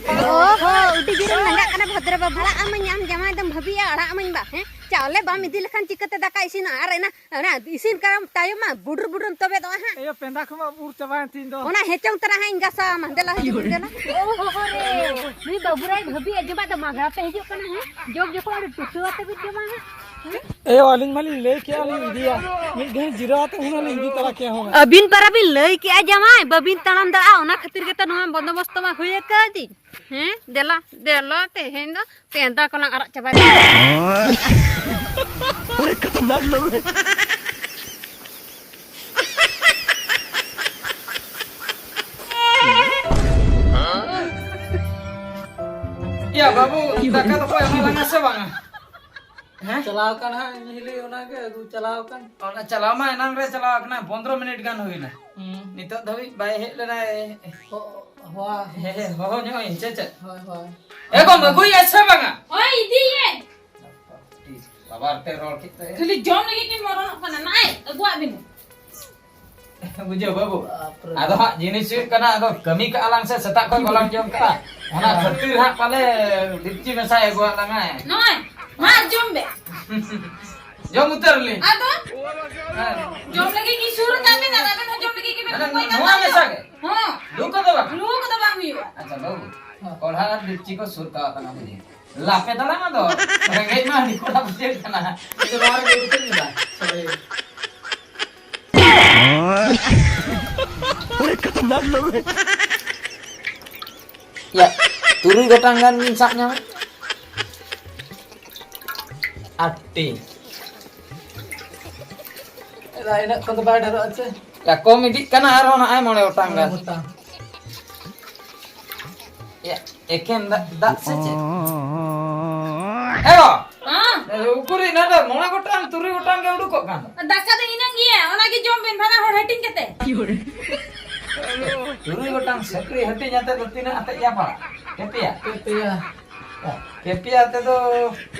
ᱚ ᱦᱚ, ᱟᱹᱰᱤ ᱡᱳᱨᱮᱢ ᱞᱟᱸᱜᱟᱜ ᱠᱟᱱᱟ ᱵᱷᱚᱫᱨᱚ ᱵᱟᱹᱵᱩ᱾ ᱟᱲᱟᱜ ᱟᱢᱟᱹᱧ ᱟᱢ ᱡᱟᱢᱟᱭ ᱫᱚᱢ ᱵᱷᱟᱹᱵᱤᱭᱟ, ᱟᱲᱟᱜ ᱟᱢᱟᱹᱧ ᱵᱟ, ᱦᱮᱸ? ᱪᱟᱣᱞᱮ ᱵᱟᱢ ᱤᱫᱤ ᱞᱮᱠᱷᱟᱱ ᱪᱤᱠᱟᱹᱛᱮ ᱫᱟᱠᱟ ᱤᱥᱤᱱᱚᱜᱼᱟ? ᱟᱨ ᱚᱱᱟ, ᱚᱱᱟ ᱤᱥᱤᱱ ᱠᱟᱨᱚᱢ ᱛᱟᱭᱚᱢ ᱢᱟ ᱵᱩᱰᱩᱨ ᱵᱩᱰᱩᱨᱮᱢ ᱛᱚᱵᱮᱫᱚᱜᱼᱟ ᱦᱟᱸᱜ᱾ ᱮᱭᱳ, ᱯᱮᱸᱫᱟ ᱠᱚᱢᱟ ᱩᱨ ᱪᱟᱵᱟᱭᱮᱱ ᱛᱤᱧ ᱫᱚ᱾ ᱚᱱᱟ ᱦᱮᱪᱚᱝ ᱛᱟᱨᱟ ᱦᱟᱸᱜ ᱤᱧ ᱜᱟᱥᱟᱣ ᱟᱢᱟ, ᱫᱮᱞᱟ ᱦᱤᱡᱩᱜ ᱢᱮ, ᱫᱮᱞᱟ᱾ ᱚ ᱦᱚ ᱦᱚ ᱨᱮ, ᱱᱩᱭ ᱵᱟᱹᱵᱩ ᱨᱟᱭ ᱵᱷᱟᱹᱵᱤ ᱟᱸᱡᱚᱢᱟᱜ ᱫᱚ ᱢᱟᱜᱽᱨᱟ ᱯᱮ ᱦᱤᱡᱩᱜ ᱠᱟᱱᱟ, ᱦᱮᱸ? ᱡᱚᱢ ᱡᱚᱠᱷᱚᱱ ᱟᱹᱰᱤ ᱴᱩᱴᱟᱹ ᱟᱛᱮ ᱵᱤᱱ ᱡᱚᱢᱟ ᱦᱟᱸᱜ᱾ ᱮᱭᱳ, ᱟᱹᱞᱤᱧ ᱢᱟᱞᱤᱧ ᱞᱟᱹᱭ ᱠᱮᱜᱼᱟ ᱞᱤᱧ ᱤᱫᱤᱭᱟ᱾ ᱢᱤᱫ ᱜᱷᱟᱹᱲᱤᱡ ᱡᱤᱨᱟᱹᱣ ᱟᱛᱮ ᱦᱩᱱᱟᱹᱝ ᱞᱤᱧ ᱤᱫᱤ ᱛᱚᱨᱟ ᱠᱮᱭᱟ ᱦᱩᱱᱟᱹᱝ᱾ ᱟᱹᱵᱤᱱ ᱯᱟᱨᱟ ᱵᱤᱱ ᱞᱟᱹᱭ ᱠᱮᱜᱼᱟ ᱡᱟᱶᱟᱭ, ᱵᱟᱹᱵᱤᱱ ᱛᱟᱲᱟᱢ ᱫᱟᱲᱮᱭᱟᱜᱼᱟ, ᱚᱱᱟ ᱠᱷᱟᱹᱛᱤᱨ ᱜᱮᱛᱚ ᱱᱚᱣᱟ ᱵᱚᱱᱫᱚᱵᱚᱥᱛᱚ ᱢᱟ ᱦᱩᱭ ᱟᱠᱟᱫᱤᱧ᱾ ᱦᱮᱸ, ᱫᱮᱞᱟ, ᱫᱮᱞᱟ, ᱛᱮᱦᱮᱧ ᱫᱚ ᱯᱮᱸᱫᱟ ᱠᱚᱞᱟᱝ ᱟᱨᱟᱜ ᱪᱟᱵᱟᱭᱟ᱾ ᱚᱱᱮ ᱠᱷᱟᱛᱟᱨᱱᱟᱠ ᱞᱳᱜ ᱦᱮ᱾ ᱭᱟ ᱵᱟᱹᱵᱩ, ᱫᱟᱠᱟ ᱫᱚᱠᱚ ᱮᱢᱟ ᱞᱟᱝᱟ ᱥᱮ ᱵᱟᱝᱟ? ᱦᱮᱸ? ᱪᱟᱞᱟᱣ ᱟᱠᱟᱱ ᱦᱟᱸᱜ, ᱤᱧ ᱦᱤᱞᱤ ᱚᱱᱟ ᱜᱮ ᱟᱹᱜᱩ ᱪᱟᱞᱟᱣ ᱟᱠᱟᱱ᱾ ᱚᱱᱟ ᱪᱟᱞᱟᱣ ᱢᱟ ᱮᱱᱟᱝ ᱨᱮ ᱪᱟᱞᱟᱣ ᱟᱠᱟᱱᱟ, ᱯᱚᱱᱫᱽᱨᱚ ᱢᱤᱱᱤᱴ ᱜᱟᱱ ᱦᱩᱭᱱᱟ᱾ ᱦᱩᱸ᱾ ᱱᱤᱛᱚᱜ ᱫᱷᱟᱹᱵᱤᱡ ᱵᱟᱭ ᱦᱮᱡ ᱞᱮᱱᱟᱭ᱾ ᱦᱚ-, ᱦᱚᱦᱚ᱾ ᱦᱮᱸ, ᱦᱮᱸ, ᱦᱚᱦᱚ ᱧᱚᱜ ᱟᱹᱧ, ᱪᱮᱫ, ᱪᱮᱫ? ᱦᱳᱭ, ᱦᱳᱭ᱾ ᱮ ᱜᱚ, ᱟᱹᱜᱩᱭᱮᱫᱼᱟ ᱥᱮ ᱵᱟᱝᱟ? ᱦᱳᱭ, ᱤᱫᱤᱭᱮᱫ᱾ ᱵᱟᱵᱟ ᱟᱨ ᱛᱮ ᱨᱚᱲ ᱠᱮᱫ ᱛᱟᱭᱟ᱾ ᱠᱷᱟᱹᱞᱤ ᱡᱚᱢ ᱞᱟᱹᱜᱤᱫ ᱠᱤᱱ ᱢᱚᱨᱚᱱᱚᱜ ᱠᱟᱱᱟ, ᱱᱟᱭ, ᱟᱹᱜᱩᱣᱟᱜ ᱵᱤᱱ᱾ ᱵᱩᱡᱷᱟᱹᱣ ᱵᱟᱹᱵᱩ? ᱵᱟᱯᱨᱮ᱾ ᱟᱫᱚ ᱦᱟᱸᱜ ᱡᱤᱱᱤᱥ ᱦᱩᱭᱩᱜ ᱠᱟᱱᱟ, ᱟᱫᱚ ᱠᱟᱹᱢᱤ ᱠᱟᱜᱼᱟ ᱞᱟᱝ ᱥᱮ, ᱥᱮᱛᱟᱜ ᱠᱷᱚᱱ ᱵᱟᱞᱟᱝ ᱡᱚᱢ ᱠᱟᱜᱼᱟ, ᱚᱱᱟ ᱠᱷᱟᱹᱛᱤᱨ ᱦᱟᱸᱜ ᱯᱟᱞᱮ ᱰᱮᱠᱪᱤ ᱢᱮᱥᱟᱭ ᱟᱹᱜᱩᱣᱟᱜ ᱞᱟᱝᱟᱭ᱾ ᱱᱚᱜᱼᱚᱭ, ᱢᱟ ᱡᱚᱢ ᱵᱮ᱾ ᱡᱚᱢ ᱩᱛᱟᱹᱨ ᱞᱤᱧ᱾ ᱟᱫᱚ? ᱦᱮᱸ᱾ ᱡᱚᱢ ᱞᱟᱹᱜᱤᱫ ᱜᱮ ᱥᱩᱨ ᱠᱟᱜ ᱵᱮᱱ ᱟᱨ ᱟᱵᱮᱱ ᱦᱚᱸ ᱡᱚᱢ ᱞᱟᱹᱜᱤᱫ ᱜᱮ ᱵᱮᱱ ᱢᱟᱱᱮ ᱠᱚᱭ ᱠᱟᱜ ᱱᱚᱣᱟ ᱵᱮᱱ᱾ ᱢᱮᱥᱟ ᱜᱮ? ᱦᱚᱸ᱾ ᱞᱩ ᱠᱚᱫᱚ ᱵᱟᱝ? ᱞᱩ ᱠᱚᱫᱚ ᱵᱟᱝ ᱦᱩᱭᱩᱜᱼᱟ᱾ ᱟᱪᱪᱷᱟ ᱵᱟᱹᱵᱩ, ᱦᱮᱸ᱾ ᱠᱚᱲᱦᱟ ᱟᱨ ᱰᱮᱠᱪᱤ ᱠᱚ ᱥᱩᱨ ᱠᱟᱜ ᱠᱟᱱᱟ ᱵᱩᱡᱷᱟᱹᱣ᱾ ᱞᱟᱯᱮ ᱛᱟᱞᱟᱝ ᱟᱫᱚ, ᱨᱮᱸᱜᱮᱡ ᱢᱟ ᱟᱹᱰᱤ ᱠᱚᱲᱟ ᱵᱩᱡᱷᱟᱹᱜ ᱠᱟᱱᱟ᱾ ᱟᱪᱪᱷᱟ, ᱱᱚᱣᱟ ᱨᱮᱜᱮ ᱩᱛᱟᱹᱨ ᱠᱮᱫᱟ᱾ ᱥᱚᱨᱤ᱾ ᱚᱱᱮ ᱠᱷᱟᱛᱟᱨᱱᱟᱠ ᱞᱳᱜ ᱦᱮ᱾ ᱭᱟ, ᱛᱩᱨᱩᱭ ᱜᱚᱴᱟᱝ ᱜᱟᱱ ᱜᱤᱧ ᱥᱟᱵ ᱧᱟᱢᱟ᱾ ᱟᱴᱴᱤ᱾ ᱮᱫᱟ, ᱤᱱᱟᱹᱜ ᱠᱷᱚᱱ ᱫᱚ ᱵᱟᱭ ᱰᱷᱮᱨᱚᱜᱼᱟ ᱪᱮ? ᱭᱟ, ᱠᱚᱢ ᱤᱫᱤᱜ ᱠᱟᱱᱟ, ᱟᱨᱦᱚᱸ ᱱᱚᱜᱼᱚᱭ ᱢᱚᱬᱮ ᱜᱚᱴᱟᱝ ᱜᱟᱱ᱾ ᱢᱚᱬᱮ ᱜᱚᱴᱟᱝ᱾ ᱭᱟ, ᱮᱠᱮᱱ ᱫᱟᱜ, ᱫᱟᱜ ᱥᱮ ᱪᱮᱫ? ᱮ ᱵᱟ! ᱦᱮᱸ? ᱩᱠᱩᱨᱤᱡ ᱱᱚᱰᱮ ᱢᱚᱬᱮ ᱜᱚᱴᱟᱝ, ᱛᱩᱨᱩᱭ ᱜᱚᱴᱟᱝ ᱜᱮ ᱩᱰᱩᱠᱚᱜ ᱠᱟᱱ᱾ ᱫᱟᱠᱟ ᱫᱚ ᱤᱱᱟᱹᱝ ᱜᱮᱭᱟ, ᱚᱱᱟ ᱜᱮ ᱡᱚᱢ ᱵᱮᱱ ᱵᱟᱱᱟ ᱦᱚᱲ ᱦᱟᱹᱴᱤᱧ ᱠᱟᱛᱮ᱾ ᱛᱩᱨᱩᱭ ᱜᱚᱴᱟᱝ ᱥᱟᱹᱠᱨᱤ ᱦᱟᱹᱴᱤᱧ ᱟᱛᱮ ᱫᱚ ᱛᱤᱱᱟᱹᱜ ᱟᱛᱮ ᱭᱟ ᱯᱟᱲᱟᱜ? ᱯᱮ ᱯᱮᱭᱟ? ᱯᱮ ᱯᱮᱭᱟ᱾ ᱚ, ᱯᱮ ᱯᱮᱭᱟ ᱟᱛᱮ ᱫᱚ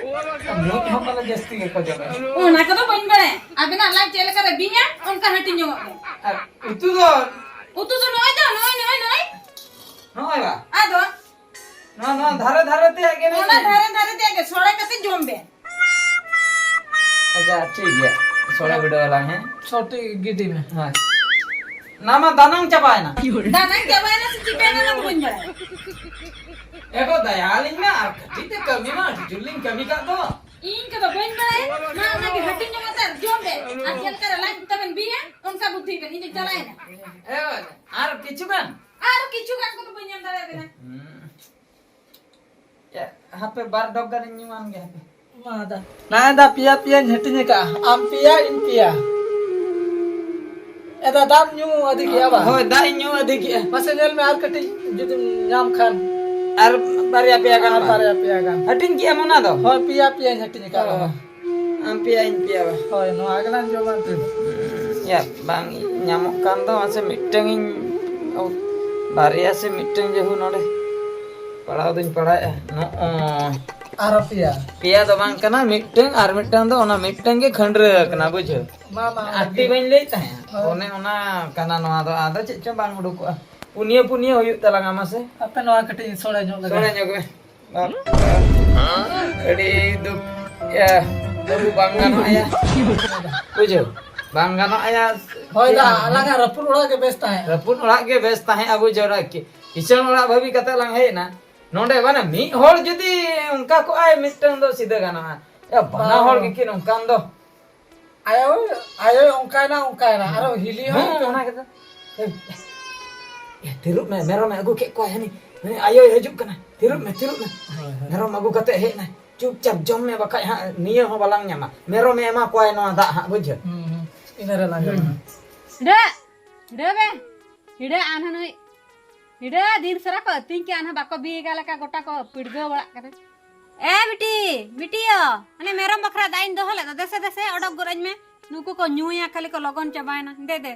ᱢᱩᱡ ᱦᱚᱸ ᱯᱟᱞᱮ ᱡᱟᱹᱥᱛᱤ ᱜᱮᱠᱚ ᱡᱚᱢᱟ᱾ ᱚᱱᱟ ᱠᱚᱫᱚ ᱵᱟᱹᱧ ᱵᱟᱲᱟᱭᱟ᱾ ᱟᱵᱮᱱᱟᱜ ᱞᱟᱡ ᱪᱮᱫ ᱞᱮᱠᱟ ᱨᱮ ᱵᱤᱧᱟ, ᱚᱱᱠᱟ ᱦᱟᱹᱴᱤᱧ ᱡᱚᱝᱚᱜ ᱵᱮᱱ᱾ ᱟᱨ ᱩᱛᱩ ᱫᱚ? ᱩᱛᱩ ᱫᱚ ᱱᱚᱜᱼᱚᱭ ᱫᱚ, ᱱᱚᱜᱼᱚᱭ, ᱱᱚᱜᱼᱚᱭ, ᱱᱚᱜᱼᱚᱭ᱾ ᱱᱚᱜᱼᱚᱭ ᱵᱟ? ᱟᱫᱚ? ᱱᱚᱣᱟ, ᱱᱚᱣᱟ ᱫᱷᱟᱨᱮ ᱫᱷᱟᱨᱮ ᱛᱮᱭᱟᱜ ᱜᱮ ᱚᱱᱟ ᱱᱟᱥᱮ᱾ ᱫᱷᱟᱨᱮ ᱫᱷᱟᱨᱮ ᱛᱮᱭᱟᱜ ᱜᱮ ᱥᱚᱲᱮ ᱠᱟᱛᱮ ᱡᱚᱢ ᱵᱮᱱ᱾ ᱟᱪᱪᱷᱟ, ᱴᱷᱤᱠ ᱜᱮᱭᱟ᱾ ᱥᱚᱲᱮ ᱵᱤᱰᱟᱹᱣ ᱟᱞᱟᱝ, ᱦᱮᱸ? ᱪᱷᱚᱴᱤ ᱜᱤᱰᱤ ᱢᱮ᱾ ᱦᱳᱭ᱾ ᱱᱚᱣᱟ ᱢᱟ ᱫᱟᱱᱟᱝ ᱪᱟᱵᱟᱭᱮᱱᱟ᱾ ᱫᱟᱱᱟᱝ ᱪᱟᱵᱟᱭᱮᱱᱟ ᱥᱮ ᱪᱤᱠᱟᱹᱭᱮᱱᱟ, ᱚᱱᱟ ᱫᱚ ᱵᱟᱹᱧ ᱵᱟᱲᱟᱭᱟ᱾ ᱮ ᱜᱚ, ᱫᱟᱭᱟ ᱟᱹᱞᱤᱧ ᱢᱮ, ᱟᱨ ᱠᱟᱹᱴᱤᱡ ᱛᱮ ᱠᱟᱹᱢᱤ ᱢᱟ ᱟᱹᱰᱤ ᱡᱳᱨ ᱞᱤᱧ ᱠᱟᱹᱢᱤ ᱠᱟᱜ ᱫᱚ᱾ ᱤᱧ ᱠᱚᱫᱚ ᱵᱟᱹᱧ ᱵᱟᱲᱟᱭᱟ᱾ ᱢᱟ, ᱚᱱᱟᱜᱮ ᱦᱟᱹᱴᱤᱧ ᱧᱚᱜ ᱠᱟᱛᱮ ᱡᱚᱢ ᱵᱮᱱ᱾ ᱟᱨ ᱪᱮᱫ ᱞᱮᱠᱟ ᱨᱮ ᱞᱟᱡ ᱛᱟᱵᱮᱱ ᱵᱤᱭᱟ, ᱚᱱᱠᱟ ᱵᱩᱫᱽᱫᱷᱤ ᱵᱮᱱ᱾ ᱤᱧ ᱫᱚᱧ ᱪᱟᱞᱟᱜ ᱮᱱᱟ᱾ ᱮ ᱜᱚ, ᱟᱨ ᱠᱤᱪᱷᱩ ᱜᱟᱱ? ᱟᱨ ᱠᱤᱪᱷᱩ ᱜᱟᱱ ᱠᱚᱫᱚ ᱵᱟᱹᱧ ᱮᱢ ᱫᱟᱲᱮᱭᱟᱵᱮᱱᱟ᱾ ᱦᱩᱸ᱾ ᱮ, ᱦᱟᱯᱮ ᱵᱟᱨ ᱰᱚᱜ ᱜᱟᱱᱤᱧ ᱧᱩᱣᱟᱱ ᱜᱮ ᱦᱟᱯᱮ᱾ ᱢᱟ ᱫᱟ᱾ ᱱᱟ ᱫᱟ, ᱯᱮᱭᱟ ᱯᱮᱭᱟᱧ ᱦᱟᱹᱴᱤᱧ ᱟᱠᱟᱫᱼᱟ᱾ ᱟᱢ ᱯᱮᱭᱟ, ᱤᱧ ᱯᱮᱭᱟ᱾ ᱮ ᱫᱟ, ᱫᱟᱜ ᱧᱩ ᱟᱹᱫᱷᱤ ᱠᱮᱜᱼᱟ ᱵᱟ? ᱦᱳᱭ, ᱫᱟᱜ ᱤᱧ ᱧᱩ ᱟᱹᱫᱷᱤ ᱠᱮᱜᱼᱟ᱾ ᱢᱟᱥᱮ ᱧᱮᱞ ᱢᱮ, ᱟᱨ ᱠᱟᱹᱴᱤᱡ ᱡᱩᱫᱤᱢ ᱧᱟᱢ ᱠᱷᱟᱱ᱾ ᱟᱨ ᱵᱟᱨᱭᱟ ᱯᱮᱭᱟ ᱜᱟᱱ ᱟᱨ ᱵᱟ? ᱵᱟᱨᱭᱟ ᱯᱮᱭᱟ ᱜᱟᱱ᱾ ᱦᱟᱹᱴᱤᱧ ᱠᱮᱜᱼᱟᱢ ᱚᱱᱟ ᱫᱚ? ᱦᱳᱭ, ᱯᱮᱭᱟ ᱯᱮᱭᱟᱧ ᱦᱟᱹᱴᱤᱧ ᱟᱠᱟᱫᱼᱟ ᱚ᱾ ᱵᱟ᱾ ᱟᱢ ᱯᱮᱭᱟ, ᱤᱧ ᱯᱮᱭᱟ ᱵᱟ? ᱦᱳᱭ, ᱱᱚᱣᱟ ᱜᱮᱞᱟᱝ ᱡᱚᱢᱟ ᱛᱮ᱾ ᱭᱟ, ᱵᱟᱝ ᱧᱟᱢᱚᱜ ᱠᱟᱱ ᱫᱚ, ᱢᱟᱥᱮ ᱢᱤᱫᱴᱟᱝ ᱤᱧ, ᱵᱟᱨᱭᱟ ᱥᱮ ᱢᱤᱫᱴᱟᱝ ᱡᱟᱹᱦᱩ ᱱᱚᱰᱮ ᱯᱟᱲᱦᱟᱣ ᱫᱚᱧ ᱯᱟᱲᱦᱟᱣᱮᱫᱼᱟ᱾ ᱱᱚᱜᱼᱚᱭ᱾ ᱟᱨᱚ ᱯᱮᱭᱟ᱾ ᱯᱮᱭᱟ ᱫᱚ ᱵᱟᱝ ᱠᱟᱱᱟ, ᱢᱤᱫᱴᱟᱝ ᱟᱨ ᱢᱤᱫᱴᱟᱝ ᱫᱚ, ᱚᱱᱟ ᱢᱤᱫᱴᱟᱝ ᱜᱮ ᱠᱷᱟᱹᱱᱰᱨᱟᱹ ᱟᱠᱟᱱᱟ, ᱵᱩᱡᱷᱟᱹᱣ? ᱢᱟ, ᱢᱟ, ᱚᱱᱟ ᱟᱴᱴᱤ ᱜᱮ᱾ ᱵᱟᱹᱧ ᱞᱟᱹᱭᱮᱫ ᱛᱟᱦᱮᱸᱫ, ᱦᱳᱭ᱾ ᱚᱱᱮ ᱚᱱᱟ ᱠᱟᱱᱟ ᱱᱚᱣᱟ ᱫᱚ, ᱟᱫᱚ ᱪᱮᱫ ᱪᱚᱝ ᱵᱟᱝ ᱩᱰᱩᱠᱚᱜᱼᱟ᱾ ᱯᱩᱱᱭᱟᱹ, ᱯᱩᱱᱭᱟᱹ ᱦᱩᱭᱩᱜ ᱛᱟᱞᱟᱝᱟ, ᱢᱟᱥᱮ᱾ ᱟᱯᱮ ᱱᱚᱣᱟ ᱠᱟᱹᱴᱤᱡ ᱥᱚᱲᱮ ᱧᱚᱜ ᱞᱮᱜᱮ᱾ ᱥᱚᱲᱮ ᱧᱚᱜ ᱢᱮ᱾ ᱟᱹᱰᱤ ᱫᱩᱠ, ᱭᱟ, ᱵᱟᱹᱵᱩ ᱵᱟᱝ ᱜᱟᱱᱚᱜ ᱟᱭᱟ᱾ ᱵᱩᱡᱷᱟᱹᱣ? ᱵᱟᱝ ᱜᱟᱱᱚᱜ ᱟᱭᱟ᱾ ᱦᱳᱭ ᱫᱟ, ᱟᱞᱟᱝᱟᱜ ᱨᱟᱹᱯᱩᱫ ᱚᱲᱟᱜ ᱜᱮ ᱵᱮᱥ ᱛᱟᱦᱮᱸᱫ᱾ ᱨᱟᱹᱯᱩᱫ ᱚᱲᱟᱜ ᱜᱮ ᱵᱮᱥ ᱛᱟᱦᱮᱸᱫ, ᱵᱩᱡᱷᱟᱹᱣ ᱫᱟ ᱠᱤ? ᱠᱤᱥᱟᱹᱬ ᱚᱲᱟᱜ ᱵᱷᱟᱹᱵᱤ ᱠᱟᱛᱮ ᱞᱟᱝ ᱦᱮᱡ ᱮᱱᱟ᱾ ᱱᱚᱰᱮ ᱢᱟᱱᱮ ᱢᱤᱫ ᱦᱚᱲ ᱡᱩᱫᱤ ᱚᱱᱠᱟ ᱠᱚᱜᱼᱟᱭ, ᱢᱤᱫᱴᱟᱝ ᱫᱚ ᱥᱤᱫᱷᱟᱹ ᱜᱟᱱᱚᱜᱼᱟ᱾ ᱭᱟ, ᱵᱟᱱᱟ ᱦᱚᱲ ᱜᱮᱠᱤᱱ ᱚᱱᱠᱟᱱ ᱫᱚ᱾ ᱟᱭᱳ, ᱟᱭᱳᱭ ᱚᱱᱠᱟᱭᱱᱟ, ᱚᱱᱠᱟᱭᱱᱟ᱾ ᱟᱨᱚ ᱦᱤᱞᱤ ᱦᱚᱸ ᱦᱮᱸ, ᱚᱱᱠᱟ᱾ ᱚᱱᱟ ᱜᱮᱛᱚ᱾ ᱮ, ᱮ, ᱛᱤᱨᱩᱵ ᱢᱮ, ᱢᱮᱨᱚᱢᱮ ᱟᱹᱜᱩ ᱠᱮᱫ ᱠᱚᱣᱟ, ᱦᱟᱹᱱᱤ᱾ ᱦᱮᱸ, ᱟᱭᱳᱭ ᱦᱤᱡᱩᱜ ᱠᱟᱱᱟ᱾ ᱛᱷᱤᱨᱚᱜ ᱢᱮ, ᱛᱷᱤᱨᱚᱜ ᱢᱮ᱾ ᱦᱳᱭ, ᱦᱳᱭ᱾ ᱢᱮᱨᱚᱢ ᱟᱹᱜᱩ ᱠᱟᱛᱮ ᱦᱮᱡ ᱮᱱᱟᱭ᱾ ᱪᱩᱯᱪᱟᱯ ᱡᱚᱢ ᱢᱮ, ᱵᱟᱠᱷᱟᱡ ᱦᱟᱸᱜ ᱱᱤᱭᱟᱹ ᱦᱚᱸ ᱵᱟᱞᱟᱝ ᱧᱟᱢᱟ᱾ ᱢᱮᱨᱚᱢᱮ ᱮᱢᱟ ᱠᱚᱣᱟᱭ ᱱᱚᱣᱟ ᱫᱟᱜ ᱦᱟᱸᱜ, ᱵᱩᱡᱷᱟᱹᱣ? ᱦᱩᱸ, ᱦᱩᱸ᱾ ᱤᱱᱟᱹ ᱨᱮ ᱞᱟᱝ ᱦᱩᱸ᱾ ᱡᱚᱢᱟ᱾ ᱦᱤᱲᱟᱹ! ᱦᱤᱲᱟᱹ ᱵᱮ! ᱦᱤᱲᱟᱹ ᱟᱱ ᱦᱟᱹᱱᱩᱭ᱾ ᱦᱤᱲᱟᱹ ᱫᱤᱱ ᱥᱟᱨᱟ ᱠᱚ ᱟᱹᱛᱤᱧ ᱠᱮᱜᱼᱟ, ᱱᱟᱦᱟᱜ ᱵᱟᱠᱚ ᱵᱤᱭᱮᱜᱟ ᱞᱮᱠᱟ ᱜᱚᱴᱟ ᱠᱚ ᱯᱤᱲᱜᱟᱹᱣ ᱵᱟᱲᱟᱜ ᱠᱟᱱᱟ᱾ ᱮ ᱵᱤᱴᱤ, ᱵᱤᱴᱤ ᱭᱳ, ᱚᱱᱮ ᱢᱮᱨᱚᱢ ᱵᱟᱠᱷᱨᱟ ᱫᱟᱜ ᱤᱧ ᱫᱚᱦᱚ ᱞᱮᱫ ᱫᱚ, ᱫᱮᱥᱮ, ᱫᱮᱥᱮ, ᱚᱰᱚᱠ ᱜᱚᱫ ᱟᱹᱧ ᱢᱮ᱾ ᱱᱩᱠᱩ ᱠᱚ ᱧᱩᱭᱟ, ᱠᱷᱟᱹᱞᱤ ᱠᱚ ᱞᱚᱜᱚᱱ ᱪᱟᱵᱟᱭᱮᱱᱟ᱾ ᱫᱮ, ᱫᱮ᱾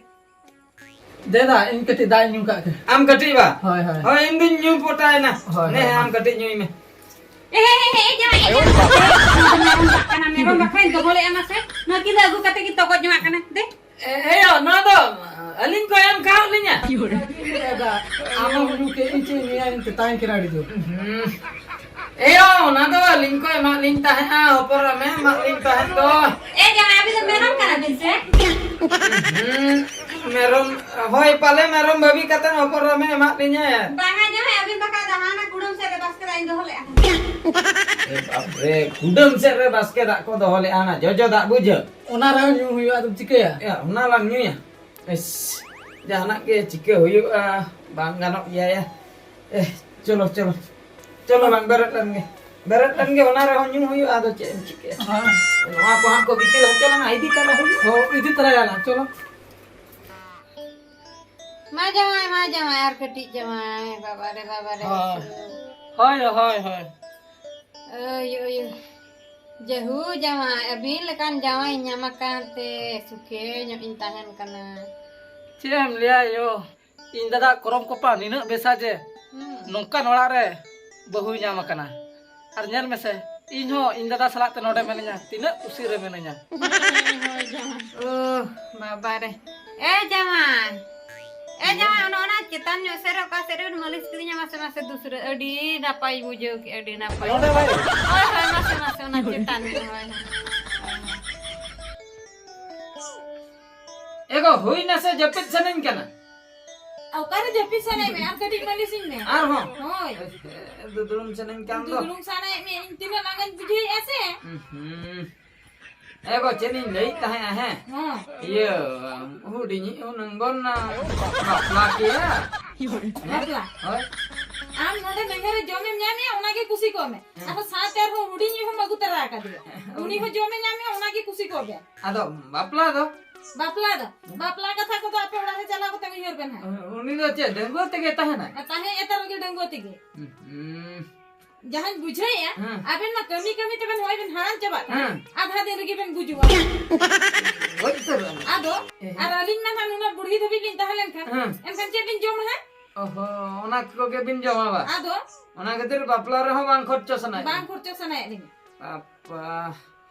ᱫᱮ ᱫᱟ, ᱤᱧ ᱠᱟᱹᱴᱤᱡ ᱫᱟᱜ ᱤᱧ ᱧᱩ ᱠᱟᱜ ᱜᱮ᱾ ᱟᱢ ᱠᱟᱹᱴᱤᱡ ᱵᱟ? ᱦᱳᱭ, ᱦᱳᱭ᱾ ᱦᱳᱭ, ᱤᱧ ᱫᱩᱧ ᱧᱩ ᱯᱚᱴᱟᱭᱮᱱᱟ᱾ ᱦᱳᱭ, ᱱᱮ, ᱦᱳᱭ, ᱟᱢ ᱦᱳᱭ᱾ ᱠᱟᱹᱴᱤᱡ ᱧᱩᱭ ᱢᱮ᱾ ᱮ, ᱦᱮ, ᱦᱮ, ᱦᱮ, ᱮ, ᱡᱟᱶᱟᱭ, ᱮ, ᱡᱟᱶᱟᱭ᱾ ᱢᱮᱨᱚᱢ ᱵᱟᱠᱷᱨᱟᱧ ᱫᱚᱦᱚ ᱞᱮᱫᱼᱟ ᱢᱟᱥᱮ᱾ ᱱᱚᱣᱟ ᱠᱤᱱ ᱫᱚ ᱟᱹᱜᱩ ᱠᱟᱛᱮ ᱠᱤᱱ ᱛᱚᱜᱚᱡ ᱡᱚᱝᱟᱜ ᱠᱟᱱᱟ᱾ ᱫᱮ᱾ ᱮ, ᱮᱭᱳ, ᱱᱚᱣᱟ ᱫᱚ ᱟᱹᱞᱤᱧ ᱠᱚ ᱮᱢ ᱠᱟᱣᱟᱫ ᱞᱤᱧᱟ᱾ ᱫᱮ ᱫᱟ, ᱟᱢ ᱦᱚᱸ ᱧᱩ ᱠᱮᱫ ᱤᱧ ᱪᱮᱫ ᱧᱩᱭᱟ, ᱤᱧ ᱛᱮᱛᱟᱝ ᱠᱟᱱᱟ ᱟᱹᱰᱤ ᱡᱳᱨ᱾ ᱦᱩᱸ᱾ ᱮᱭᱳ, ᱚᱱᱟ ᱫᱚ ᱟᱹᱞᱤᱧ ᱠᱚ ᱮᱢᱟᱜ ᱞᱤᱧ ᱛᱟᱦᱮᱸᱫᱼᱟ, ᱦᱚᱯᱚᱱ ᱮᱨᱟ ᱢᱮ ᱮᱢᱟᱜ ᱞᱤᱧ ᱛᱟᱦᱮᱸᱫ ᱫᱚ᱾ ᱮ ᱡᱟᱶᱟᱭ, ᱟᱹᱵᱤᱱ ᱫᱚ ᱢᱮᱨᱚᱢ ᱠᱟᱱᱟ ᱵᱤᱱ ᱥᱮ? ᱦᱩᱸ, ᱢᱮᱨᱚᱢ, ᱦᱳᱭ, ᱯᱟᱞᱮ ᱢᱮᱨᱚᱢ ᱵᱷᱟᱹᱵᱤ ᱠᱟᱛᱮ ᱦᱚᱯᱚᱱ ᱮᱨᱟ ᱢᱮ ᱮᱢᱟᱜ ᱞᱤᱧᱟᱭ᱾ ᱵᱟᱝᱟ ᱡᱟᱶᱟᱭ, ᱟᱹᱵᱤᱱ ᱵᱟᱠᱷᱟᱡ ᱫᱚ ᱦᱟᱱᱟ ᱠᱩᱰᱟᱹᱢ ᱥᱮᱫ ᱨᱮ ᱵᱟᱥᱠᱮ ᱫᱟᱜ ᱤᱧ ᱫᱚᱦᱚ ᱞᱮᱫᱼᱟ᱾ ᱮ ᱵᱟᱯ ᱨᱮ, ᱠᱩᱰᱟᱹᱢ ᱥᱮᱫ ᱨᱮ ᱵᱟᱥᱠᱮ ᱫᱟᱜ ᱠᱚ ᱫᱚᱦᱚ ᱞᱮᱫᱼᱟ, ᱚᱱᱟ ᱡᱚᱡᱚ ᱫᱟᱜ ᱵᱩᱡᱷᱟᱹᱣ᱾ ᱚᱱᱟ ᱨᱮᱦᱚᱸ ᱧᱩ ᱦᱩᱭᱩᱜᱼᱟ, ᱟᱫᱚᱢ ᱪᱤᱠᱟᱹᱭᱟ? ᱮ, ᱚᱱᱟ ᱞᱟᱝ ᱧᱩᱭᱟ᱾ ᱤᱥ, ᱡᱟᱦᱟᱱᱟᱜ ᱜᱮ ᱪᱤᱠᱟᱹ ᱦᱩᱭᱩᱜᱼᱟ, ᱵᱟᱝ ᱜᱟᱱᱚᱜ ᱜᱮᱭᱟ ᱭᱟ᱾ ᱮ, ᱪᱚᱞᱚ, ᱪᱚᱞᱚ᱾ ᱪᱚᱞᱚ ᱞᱟᱝ ᱵᱮᱨᱮᱫ ᱞᱮᱱ ᱜᱮ᱾ ᱵᱮᱨᱮᱫ ᱞᱮᱱ ᱜᱮ, ᱚᱱᱟ ᱨᱮᱦᱚᱸ ᱧᱩ ᱦᱩᱭᱩᱜᱼᱟ, ᱟᱫᱚ ᱪᱮᱫ ᱮᱢ ᱪᱤᱠᱟᱹᱭᱟ? ᱦᱳᱭ᱾ ᱱᱚᱣᱟ ᱠᱚ ᱦᱟᱸᱜ ᱠᱚ ᱜᱤᱛᱤᱞ ᱦᱚᱪᱚ ᱞᱟᱝᱟ, ᱤᱫᱤ ᱛᱟᱨᱟ ᱦᱩᱭᱩᱜᱼᱟ᱾ ᱦᱳᱭ, ᱤᱫᱤ ᱛᱟᱨᱟᱭᱟᱞᱟᱝ, ᱪᱚᱞᱚ᱾ ᱢᱟ ᱡᱟᱶᱟᱭ, ᱢᱟ ᱡᱟᱶᱟᱭ, ᱟᱨ ᱠᱟᱹᱴᱤᱡ ᱡᱟᱶᱟᱭ, ᱵᱟᱵᱟ ᱨᱮ, ᱵᱟᱵᱟ ᱨᱮ, ᱦᱳᱭ᱾ ᱦᱟᱹᱥᱩ᱾ ᱦᱳᱭ, ᱦᱳᱭ, ᱦᱳᱭ᱾ ᱳᱭ, ᱳᱭ, ᱳᱭ᱾ ᱡᱟᱹᱦᱩ ᱡᱟᱶᱟᱭ, ᱟᱹᱵᱤᱱ ᱞᱮᱠᱟᱱ ᱡᱟᱶᱟᱭ ᱤᱧ ᱧᱟᱢ ᱟᱠᱟᱱ ᱛᱮ ᱥᱩᱠᱷᱮ ᱧᱚᱜ ᱤᱧ ᱛᱟᱦᱮᱱ ᱠᱟᱱᱟ᱾ ᱪᱮᱫ ᱮᱢ ᱞᱟᱹᱭᱟ ᱭᱳ, ᱤᱧ ᱫᱟᱫᱟ ᱠᱚᱨᱚᱢ ᱠᱚᱯᱟ ᱱᱤᱱᱟᱹᱜ ᱵᱮᱥᱟ ᱡᱮ ᱦᱩᱸ᱾ ᱱᱚᱝᱠᱟᱱ ᱚᱲᱟᱜ ᱨᱮ ᱵᱟᱹᱦᱩᱭ ᱧᱟᱢ ᱟᱠᱟᱱᱟ᱾ ᱟᱨ ᱧᱮᱞ ᱢᱮᱥᱮ, ᱤᱧ ᱦᱚᱸ ᱤᱧ ᱫᱟᱫᱟ ᱥᱟᱞᱟᱜ ᱛᱮ ᱱᱚᱰᱮ ᱢᱮᱱᱟᱹᱧᱟ, ᱛᱤᱱᱟᱹᱜ ᱠᱩᱥᱤ ᱨᱮ ᱢᱮᱱᱟᱹᱧᱟ᱾ ᱦᱳᱭ, ᱦᱳᱭ, ᱡᱟᱶᱟᱭ᱾ ᱳᱦ, ᱵᱟᱵᱟ ᱨᱮ᱾ ᱮ ᱡᱟᱶᱟᱭ, ᱮ ᱡᱟᱶᱟᱭ, ᱚᱱᱟ, ᱚᱱᱟ ᱪᱮᱛᱟᱱ ᱧᱚᱜ ᱥᱮᱫ ᱨᱮ ᱚᱠᱟ ᱥᱮᱫ ᱨᱮᱵᱤᱱ ᱢᱟᱹᱞᱤᱥ ᱠᱤᱫᱤᱧᱟ? ᱢᱟᱥᱮ, ᱢᱟᱥᱮ, ᱫᱩᱥᱨᱟᱹ, ᱟᱹᱰᱤ ᱱᱟᱯᱟᱭ ᱵᱩᱡᱷᱟᱹᱣ ᱠᱮᱫᱼᱟ, ᱟᱹᱰᱤ ᱱᱟᱯᱟᱭ᱾ ᱱᱚᱰᱮ ᱵᱟᱭ? ᱦᱳᱭ, ᱦᱳᱭ, ᱢᱟᱥᱮ, ᱢᱟᱥᱮ, ᱚᱱᱟ ᱪᱮᱛᱟᱱ ᱧᱚᱜ, ᱦᱳᱭ, ᱦᱳᱭ᱾ ᱮᱜᱳ, ᱦᱩᱭ ᱱᱟ ᱥᱮ ᱡᱟᱹᱯᱤᱫ ᱥᱟᱱᱟᱧ ᱠᱟᱱᱟ? ᱚᱠᱟᱨᱮ ᱡᱟᱹᱯᱤᱫ ᱥᱟᱱᱟᱭᱮᱫ ᱢᱮ? ᱟᱨ ᱠᱟᱹᱴᱤᱡ ᱢᱟᱹᱞᱤᱥᱤᱧ ᱢᱮ᱾ ᱟᱨᱦᱚᱸ? ᱦᱳᱭ᱾ ᱫᱩᱫᱲᱩᱢ ᱥᱟᱱᱟᱧ ᱠᱟᱱ ᱫᱚ᱾ ᱫᱩᱫᱲᱩᱢ ᱥᱟᱱᱟᱭᱮᱫ ᱢᱮ, ᱤᱧ ᱛᱤᱱᱟᱹᱜ ᱞᱟᱸᱜᱟᱧ ᱵᱩᱡᱷᱟᱹᱣᱮᱫᱼᱟ ᱥᱮ᱾ ᱩᱸᱦᱩᱸ᱾ ᱮ ᱜᱚ, ᱪᱮᱫ ᱤᱧ ᱞᱟᱹᱭᱮᱫ ᱛᱟᱦᱮᱸᱜᱼᱟ, ᱦᱮᱸ? ᱦᱮᱸ᱾ ᱤᱭᱟᱹ, ᱦᱩᱰᱤᱧᱤᱡ ᱦᱩᱱᱟᱹᱝ ᱵᱚᱱ, ᱟ, ᱵᱟᱯᱞᱟ ᱠᱮᱭᱟ᱾ ᱦᱮᱸ? ᱵᱟᱯᱞᱟ? ᱦᱳᱭ᱾ ᱟᱢ ᱱᱚᱰᱮ ᱱᱟᱹᱭᱦᱟᱹᱨ ᱨᱮ ᱡᱚᱢᱮᱢ ᱧᱟᱢᱮᱜᱼᱟ, ᱚᱱᱟᱜᱮ ᱠᱩᱥᱤ ᱠᱚᱜ ᱢᱮ᱾ ᱦᱮᱸ᱾ ᱟᱨᱦᱚᱸ ᱥᱟᱶᱛᱮ ᱟᱨᱦᱚᱸ ᱦᱩᱰᱤᱧᱤᱡ ᱦᱚᱸᱢ ᱟᱹᱜᱩ ᱛᱚᱨᱟ ᱟᱠᱟᱫᱮᱭᱟ᱾ ᱩᱱᱤ ᱦᱚᱸ ᱡᱚᱢᱮ ᱧᱟᱢᱮᱜᱼᱟ, ᱚᱱᱟᱜᱮ ᱠᱩᱥᱤ ᱠᱚᱜ ᱢᱮ᱾ ᱟᱫᱚ ᱵᱟᱯᱞᱟ ᱫᱚ? ᱵᱟᱯᱞᱟ ᱫᱚ? ᱵᱟᱯᱞᱟ ᱠᱟᱛᱷᱟ ᱠᱚᱫᱚ ᱟᱯᱮ ᱚᱲᱟᱜ ᱨᱮ ᱪᱟᱞᱟᱣ ᱠᱟᱛᱮ ᱩᱭᱦᱟᱹᱨ ᱵᱮᱱ ᱦᱟᱸᱜ᱾ ᱩᱱᱤ ᱫᱚ ᱪᱮᱫ ᱰᱟᱺᱜᱩᱣᱟᱹ ᱛᱮᱜᱮ ᱛᱟᱦᱮᱱᱟᱭ? ᱟᱨ ᱛᱟᱦᱮᱸ ᱮᱛᱟᱨ ᱨᱮᱜᱮ ᱰᱟᱺᱜᱩᱣᱟᱹ ᱛᱮᱜᱮ᱾ ᱦᱩᱸ᱾ ᱡᱟᱦᱟᱸᱧ ᱵᱩᱡᱷᱟᱹᱣᱮᱜᱼᱟ, ᱦᱮᱸ᱾ ᱟᱵᱮᱱ ᱢᱟ ᱠᱟᱹᱢᱤ ᱠᱟᱹᱢᱤ ᱛᱮᱵᱮᱱ ᱦᱚᱸᱜᱼᱚᱭ ᱵᱮᱱ ᱦᱟᱲᱟᱢ ᱪᱟᱵᱟᱜ ᱠᱟᱱᱟ᱾ ᱦᱮᱸ᱾ ᱟᱫᱷᱟ ᱫᱤᱱ ᱨᱮᱜᱮ ᱵᱮᱱ ᱜᱩᱡᱩᱜᱼᱟ᱾ ᱜᱚᱡ ᱩᱛᱟᱹᱨᱚᱜᱼᱟ᱾ ᱟᱫᱚ, ᱦᱮᱸ᱾ ᱟᱨ ᱟᱹᱞᱤᱧ ᱢᱟ ᱱᱟᱦᱟᱜ ᱱᱩᱱᱟᱹᱜ ᱵᱩᱲᱦᱤ ᱫᱷᱟᱹᱵᱤᱡ ᱞᱤᱧ ᱛᱟᱦᱮᱸ ᱞᱮᱱᱠᱷᱟᱱ, ᱦᱮᱸ᱾ ᱮᱱᱠᱷᱟᱱ ᱪᱮᱫ ᱞᱤᱧ ᱡᱚᱢᱟ ᱦᱟᱸᱜ? ᱚᱦᱚ, ᱚᱱᱟ ᱠᱚᱜᱮ ᱵᱤᱱ ᱡᱚᱢᱟ ᱵᱟ? ᱟᱫᱚ? ᱚᱱᱟ ᱠᱷᱟᱹᱛᱤᱨ ᱵᱟᱯᱞᱟ ᱨᱮᱦᱚᱸ ᱵᱟᱝ ᱠᱷᱚᱨᱪᱚ ᱥᱟᱱᱟᱭᱮᱫ ᱵᱟᱝ ᱵᱤᱱᱟ? ᱠᱷᱚᱨᱪᱚ ᱥᱟᱱᱟᱭᱮᱫ ᱞᱤᱧᱟ᱾ ᱵᱟᱯᱟ᱾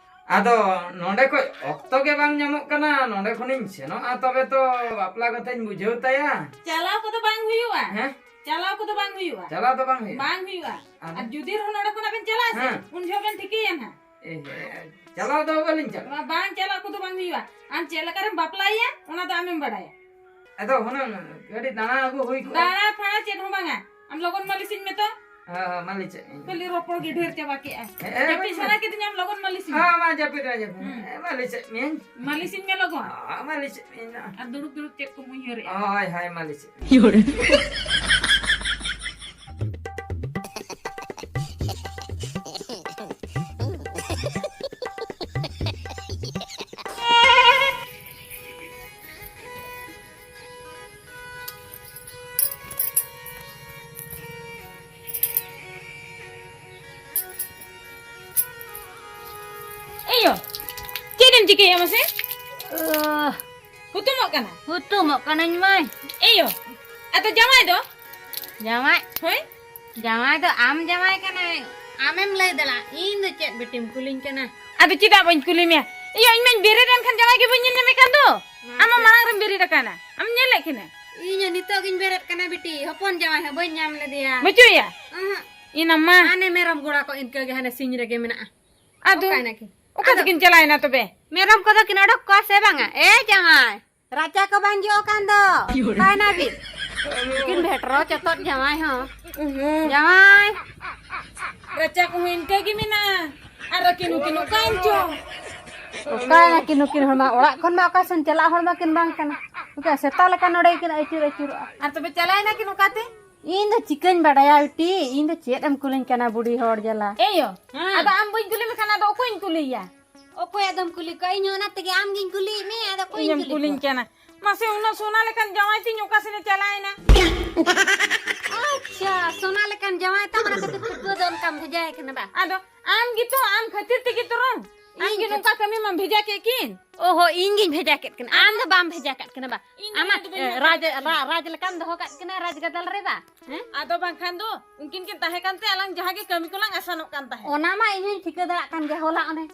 ᱟᱫᱚ ᱱᱚᱰᱮ ᱠᱷᱚᱡ ᱚᱠᱛᱚ ᱜᱮ ᱵᱟᱝ ᱧᱟᱢᱚᱜ ᱠᱟᱱᱟ, ᱱᱚᱰᱮ ᱠᱷᱚᱱᱤᱧ ᱥᱮᱱᱚᱜᱼᱟ ᱛᱚᱵᱮ ᱛᱚ ᱵᱟᱯᱞᱟ ᱠᱟᱛᱷᱟᱧ ᱵᱩᱡᱷᱟᱹᱣ ᱛᱟᱭᱟ᱾ ᱪᱟᱞᱟᱣ ᱠᱚᱫᱚ ᱵᱟᱝ ᱦᱩᱭᱩᱜᱼᱟ᱾ ᱦᱮᱸ? ᱪᱟᱞᱟᱣ ᱠᱚᱫᱚ ᱵᱟᱝ ᱦᱩᱭᱩᱜᱼᱟ᱾ ᱪᱟᱞᱟᱣ ᱫᱚ ᱵᱟᱝ ᱦᱩᱭᱩᱜᱼᱟ? ᱵᱟᱝ ᱦᱩᱭᱩᱜᱼᱟ᱾ ᱟᱫᱚ? ᱟᱨ ᱡᱩᱫᱤ ᱨᱮᱦᱚᱸ ᱱᱚᱰᱮ ᱠᱷᱚᱱᱟᱜ ᱵᱮᱱ ᱪᱟᱞᱟᱜᱼᱟ ᱥᱮ, ᱦᱮᱸ᱾ ᱩᱱ ᱡᱚᱦᱚᱜ ᱵᱮᱱ ᱴᱷᱤᱠᱟᱹᱭᱟ ᱱᱟᱦᱟᱜ᱾ ᱮ ᱦᱮ, ᱪᱟᱞᱟᱣ ᱫᱚ ᱵᱟᱹᱞᱤᱧ ᱪᱟᱞᱟᱜᱼᱟ᱾ ᱵᱟ-, ᱵᱟᱝ ᱪᱟᱞᱟᱜ ᱠᱚᱫᱚ ᱵᱟᱝ ᱦᱩᱭᱩᱜᱼᱟ᱾ ᱟᱢ ᱪᱮᱫ ᱞᱮᱠᱟᱨᱮᱢ ᱵᱟᱯᱞᱟᱭᱮᱭᱟ, ᱚᱱᱟ ᱫᱚ ᱟᱢᱮᱢ ᱵᱟᱰᱟᱭᱟ᱾ ᱟᱫᱚ ᱦᱩᱱᱟᱹᱝ ᱠᱟᱹᱴᱤᱡ ᱫᱟᱬᱟ ᱟᱹᱜᱩ ᱦᱩᱭ ᱠᱚᱜᱼᱟ᱾ ᱫᱟᱬᱟ ᱯᱷᱟᱬᱟ ᱪᱮᱫ ᱦᱚᱸ ᱵᱟᱝᱟ᱾ ᱟᱢ ᱞᱚᱜᱚᱱ ᱢᱟᱹᱞᱤᱥᱤᱧ ᱢᱮ ᱛᱚ᱾ ᱦᱮᱸ, ᱢᱟᱹᱞᱤᱥᱮᱫ ᱢᱮ᱾ ᱠᱷᱟᱹᱞᱤ ᱨᱚᱯᱚᱲ ᱜᱮ ᱰᱷᱮᱨ ᱪᱟᱵᱟ ᱠᱮᱜᱼᱟ᱾ ᱦᱮᱸ, ᱡᱟᱹᱯᱤᱫ ᱦᱮᱸ᱾ ᱥᱟᱱᱟ ᱠᱤᱫᱤᱧᱟ, ᱟᱢ ᱞᱚᱜᱚᱱ ᱢᱟᱹᱞᱤᱥᱤᱧ ᱢᱮ᱾ ᱦᱮᱸ, ᱢᱟ ᱡᱟᱹᱯᱤᱫ ᱢᱮ, ᱡᱟᱹᱯᱤᱫ ᱢᱮ᱾ ᱦᱩᱸ᱾ ᱦᱮᱸ, ᱢᱟᱹᱞᱤᱥᱮᱫ ᱢᱮᱭᱟᱹᱧ᱾ ᱢᱟᱹᱞᱤᱥᱤᱧ ᱢᱮ ᱞᱚᱜᱚᱱ᱾ ᱦᱮᱸ, ᱢᱟᱹᱞᱤᱥᱮᱫ ᱢᱮᱭᱟᱹᱧ ᱱᱟᱜ᱾ ᱟᱨ ᱫᱩᱲᱩᱵ ᱫᱩᱲᱩᱵ ᱪᱮᱫ ᱠᱚᱢ ᱩᱭᱦᱟᱹᱨᱮᱜᱼᱟ? ᱦᱳᱭ, ᱦᱳᱭ, ᱢᱟᱹᱞᱤᱥᱮᱫ ᱢᱮᱭᱟᱹᱧ᱾ ᱮᱭᱳ, ᱪᱮᱫ ᱮᱢ ᱪᱤᱠᱟᱹᱭᱮᱫᱼᱟ ᱢᱟᱥᱮ? ᱚ᱾ ᱦᱩᱛᱩᱢᱚᱜ ᱠᱟᱱᱟ? ᱦᱩᱛᱩᱢᱚᱜ ᱠᱟᱹᱱᱟᱹᱧ ᱢᱟᱹᱭ᱾ ᱮᱭᱳ, ᱟᱫᱚ ᱡᱟᱶᱟᱭ ᱫᱚ? ᱡᱟᱶᱟᱭ? ᱦᱳᱭ? ᱡᱟᱶᱟᱭ ᱫᱚ ᱟᱢ ᱡᱟᱶᱟᱭ ᱠᱟᱱᱟᱭ, ᱟᱢᱮᱢ ᱞᱟᱹᱭ ᱫᱟᱲᱮᱭᱟᱜᱼᱟ, ᱤᱧ ᱫᱚ ᱪᱮᱫ ᱵᱤᱴᱤᱢ ᱠᱩᱞᱤᱧ ᱠᱟᱱᱟ? ᱟᱫᱚ ᱪᱮᱫᱟᱜ ᱵᱟᱹᱧ ᱠᱩᱞᱤ ᱢᱮᱭᱟ? ᱮᱭᱳ, ᱤᱧ ᱢᱟᱧ ᱵᱮᱨᱮᱫ ᱮᱱ ᱠᱷᱟᱱ ᱡᱟᱶᱟᱭ ᱜᱮ ᱵᱟᱹᱧ ᱧᱮᱞ ᱧᱟᱢᱮ ᱠᱟᱱ ᱫᱚ᱾ ᱢᱟ ᱟᱢ ᱢᱟ ᱪᱮᱫ? ᱢᱟᱲᱟᱝ ᱨᱮᱢ ᱵᱮᱨᱮᱫ ᱟᱠᱟᱱᱟ, ᱟᱢ ᱧᱮᱞᱮᱫ ᱠᱤᱱᱟ? ᱤᱧ ᱦᱚᱸ ᱱᱤᱛᱚᱜ ᱜᱤᱧ ᱵᱮᱨᱮᱫ ᱠᱟᱱᱟ ᱵᱤᱴᱤ, ᱦᱚᱯᱚᱱ ᱡᱟᱶᱟᱭ ᱦᱚᱸ ᱵᱟᱹᱧ ᱧᱟᱢ ᱞᱮᱫᱮᱭᱟ᱾ ᱵᱟᱹᱪᱩᱜ ᱮᱭᱟ? ᱚᱦᱚᱸ᱾ ᱤᱱᱟ ᱢᱟ᱾ ᱦᱟᱱᱮ ᱢᱮᱨᱚᱢ ᱜᱚᱲᱟ ᱠᱚ ᱤᱱᱠᱟᱹ ᱜᱮ ᱦᱟᱱᱮ ᱥᱤᱧ ᱨᱮᱜᱮ ᱢᱮᱱᱟᱜᱼᱟ᱾ ᱟᱫᱚ ᱚᱠᱟᱭᱱᱟ ᱠᱤᱱ? ᱚᱠᱟ ᱟᱫᱚ ᱛᱮᱠᱤᱱ ᱪᱟᱞᱟᱣᱮᱱᱟ ᱛᱚᱵᱮ? ᱢᱮᱨᱚᱢ ᱠᱚᱫᱚ ᱠᱤᱱ ᱚᱰᱚᱠ ᱠᱚᱣᱟ ᱥᱮ ᱵᱟᱝᱟ? ᱮ ᱡᱟᱶᱟᱭ, ᱨᱟᱪᱟ ᱠᱚ ᱵᱟᱝ ᱡᱚᱜ ᱠᱟᱱ ᱫᱚ᱾ ᱚᱠᱟᱭᱱᱟ ᱵᱤᱱ? ᱩᱱᱠᱤᱱ ᱵᱷᱮᱴᱨᱚ ᱪᱚᱛᱚᱫ ᱡᱟᱶᱟᱭ ᱦᱚᱸ᱾ ᱩᱦᱩᱸ᱾ ᱡᱟᱶᱟᱭ᱾ ᱨᱟᱪᱟ ᱠᱚᱦᱚᱸ ᱤᱱᱠᱟᱹ ᱜᱮ ᱢᱮᱱᱟᱜᱼᱟ᱾ ᱟᱨ ᱟᱹᱠᱤᱱ ᱦᱚᱸᱠᱤᱱ ᱚᱠᱟᱭᱮᱱ ᱪᱚ? ᱚᱠᱟᱭᱱᱟ ᱠᱤᱱ ᱱᱩᱠᱤᱱ ᱦᱚᱲ ᱢᱟ? ᱚᱲᱟᱜ ᱠᱷᱚᱱ ᱢᱟ ᱚᱠᱟ ᱥᱮᱱ ᱪᱟᱞᱟᱜ ᱦᱚᱲ ᱢᱟ ᱠᱤᱱ ᱵᱟᱝ ᱠᱟᱱᱟ᱾ ᱱᱩᱠᱤᱱ ᱥᱮᱛᱟ ᱞᱮᱠᱟ ᱱᱚᱰᱮ ᱠᱤᱱ ᱟᱹᱪᱩᱨ ᱟᱹᱪᱩᱨᱚᱜᱼᱟ᱾ ᱟᱨ ᱛᱚᱵᱮ ᱪᱟᱞᱟᱣᱮᱱᱟ ᱠᱤᱱ ᱚᱠᱟᱛᱮ? ᱤᱧ ᱫᱚ ᱪᱤᱠᱟᱹᱧ ᱵᱟᱰᱟᱭᱟ ᱵᱤᱴᱤ, ᱤᱧ ᱫᱚ ᱪᱮᱫ ᱮᱢ ᱠᱩᱞᱤᱧ ᱠᱟᱱᱟ ᱵᱩᱰᱷᱤ ᱦᱚᱲ ᱡᱟᱞᱟ᱾ ᱮᱭᱳ, ᱦᱮᱸ᱾ ᱟᱫᱚ ᱟᱢ ᱵᱟᱹᱧ ᱠᱩᱞᱤ ᱢᱮᱠᱷᱟᱱ ᱟᱫᱚ ᱚᱠᱚᱭᱤᱧ ᱠᱩᱞᱤᱭᱮᱭᱟ? ᱚᱠᱚᱭ ᱟᱫᱚᱢ ᱠᱩᱞᱤ ᱠᱚᱣᱟ? ᱤᱧ ᱦᱚᱸ ᱚᱱᱟ ᱛᱮᱜᱮ ᱟᱢ ᱜᱤᱧ ᱠᱩᱞᱤᱭᱮᱫ ᱢᱮ, ᱟᱫᱚ ᱚᱠᱚᱭᱤᱧ ᱤᱧᱮᱢ ᱠᱩᱞᱤ ᱠᱩᱞᱤᱧ ᱠᱚᱣᱟ? ᱠᱟᱱᱟ? ᱢᱟᱥᱮ, ᱩᱱᱟᱹᱜ ᱥᱚᱱᱟ ᱞᱮᱠᱟᱱ ᱡᱟᱶᱟᱭ ᱛᱤᱧ ᱚᱠᱟ ᱥᱮᱱᱮ ᱪᱟᱞᱟᱣᱮᱱᱟ? ᱟᱪᱪᱷᱟ, ᱥᱚᱱᱟ ᱞᱮᱠᱟᱱ ᱡᱟᱶᱟᱭ ᱛᱟᱢ, ᱚᱱᱟ ᱠᱷᱟᱹᱛᱤᱨ ᱛᱮ ᱯᱩᱨᱟᱹ ᱫᱚ ᱚᱱᱠᱟᱢ ᱵᱷᱮᱡᱟᱭᱮ ᱠᱟᱱᱟ ᱵᱟ? ᱟᱫᱚ ᱟᱢ ᱜᱮᱛᱚ, ᱟᱢ ᱠᱷᱟᱹᱛᱤᱨ ᱛᱮᱜᱮ ᱛᱚᱨᱚᱝ᱾ ᱟᱢ ᱤᱧ ᱜᱮ ᱠᱷᱟᱹᱛᱤᱨ? ᱱᱚᱝᱠᱟ ᱠᱟᱹᱢᱤ ᱢᱟᱢ ᱵᱷᱮᱡᱟ ᱠᱮᱫ ᱠᱤᱱ᱾ ᱚᱦᱚ, ᱤᱧ ᱜᱤᱧ ᱵᱷᱮᱡᱟ ᱠᱮᱫ ᱠᱤᱱᱟ, ᱟᱢ ᱫᱚ ᱵᱟᱢ ᱵᱷᱮᱡᱟ ᱠᱟᱫ ᱠᱤᱱᱟ ᱵᱟ? ᱤᱧ ᱫᱚ ᱟᱢᱟᱜ, ᱤᱧ ᱫᱚ ᱵᱟᱹᱧ ᱮ, ᱵᱷᱮᱡᱟ ᱨᱟᱡᱽ, ᱠᱟᱫ ᱠᱤᱱᱟ᱾ ᱨᱟ-, ᱨᱟᱡᱽ ᱞᱮᱠᱟᱢ ᱫᱚᱦᱚ ᱠᱟᱫ ᱠᱤᱱᱟ ᱨᱟᱡᱽ ᱜᱟᱫᱟᱞ ᱨᱮ ᱵᱟ? ᱦᱮᱸ? ᱟᱫᱚ ᱵᱟᱝᱠᱷᱟᱱ ᱫᱚ ᱩᱱᱠᱤᱱ ᱠᱤᱱ ᱛᱟᱦᱮᱸ ᱠᱟᱱᱛᱮ ᱟᱞᱟᱝ ᱡᱟᱦᱟᱸ ᱜᱮ ᱠᱟᱹᱢᱤ ᱠᱚᱞᱟᱝ ᱟᱥᱟᱱᱚᱜ ᱠᱟᱱ ᱛᱟᱦᱮᱸᱫ᱾ ᱚᱱᱟ ᱢᱟ ᱤᱧ ᱦᱚᱸᱧ ᱴᱷᱤᱠᱟᱹ ᱫᱟᱲᱮᱭᱟᱜ ᱠᱟᱱ ᱜᱮ, ᱦᱚᱞᱟ ᱚᱱᱮ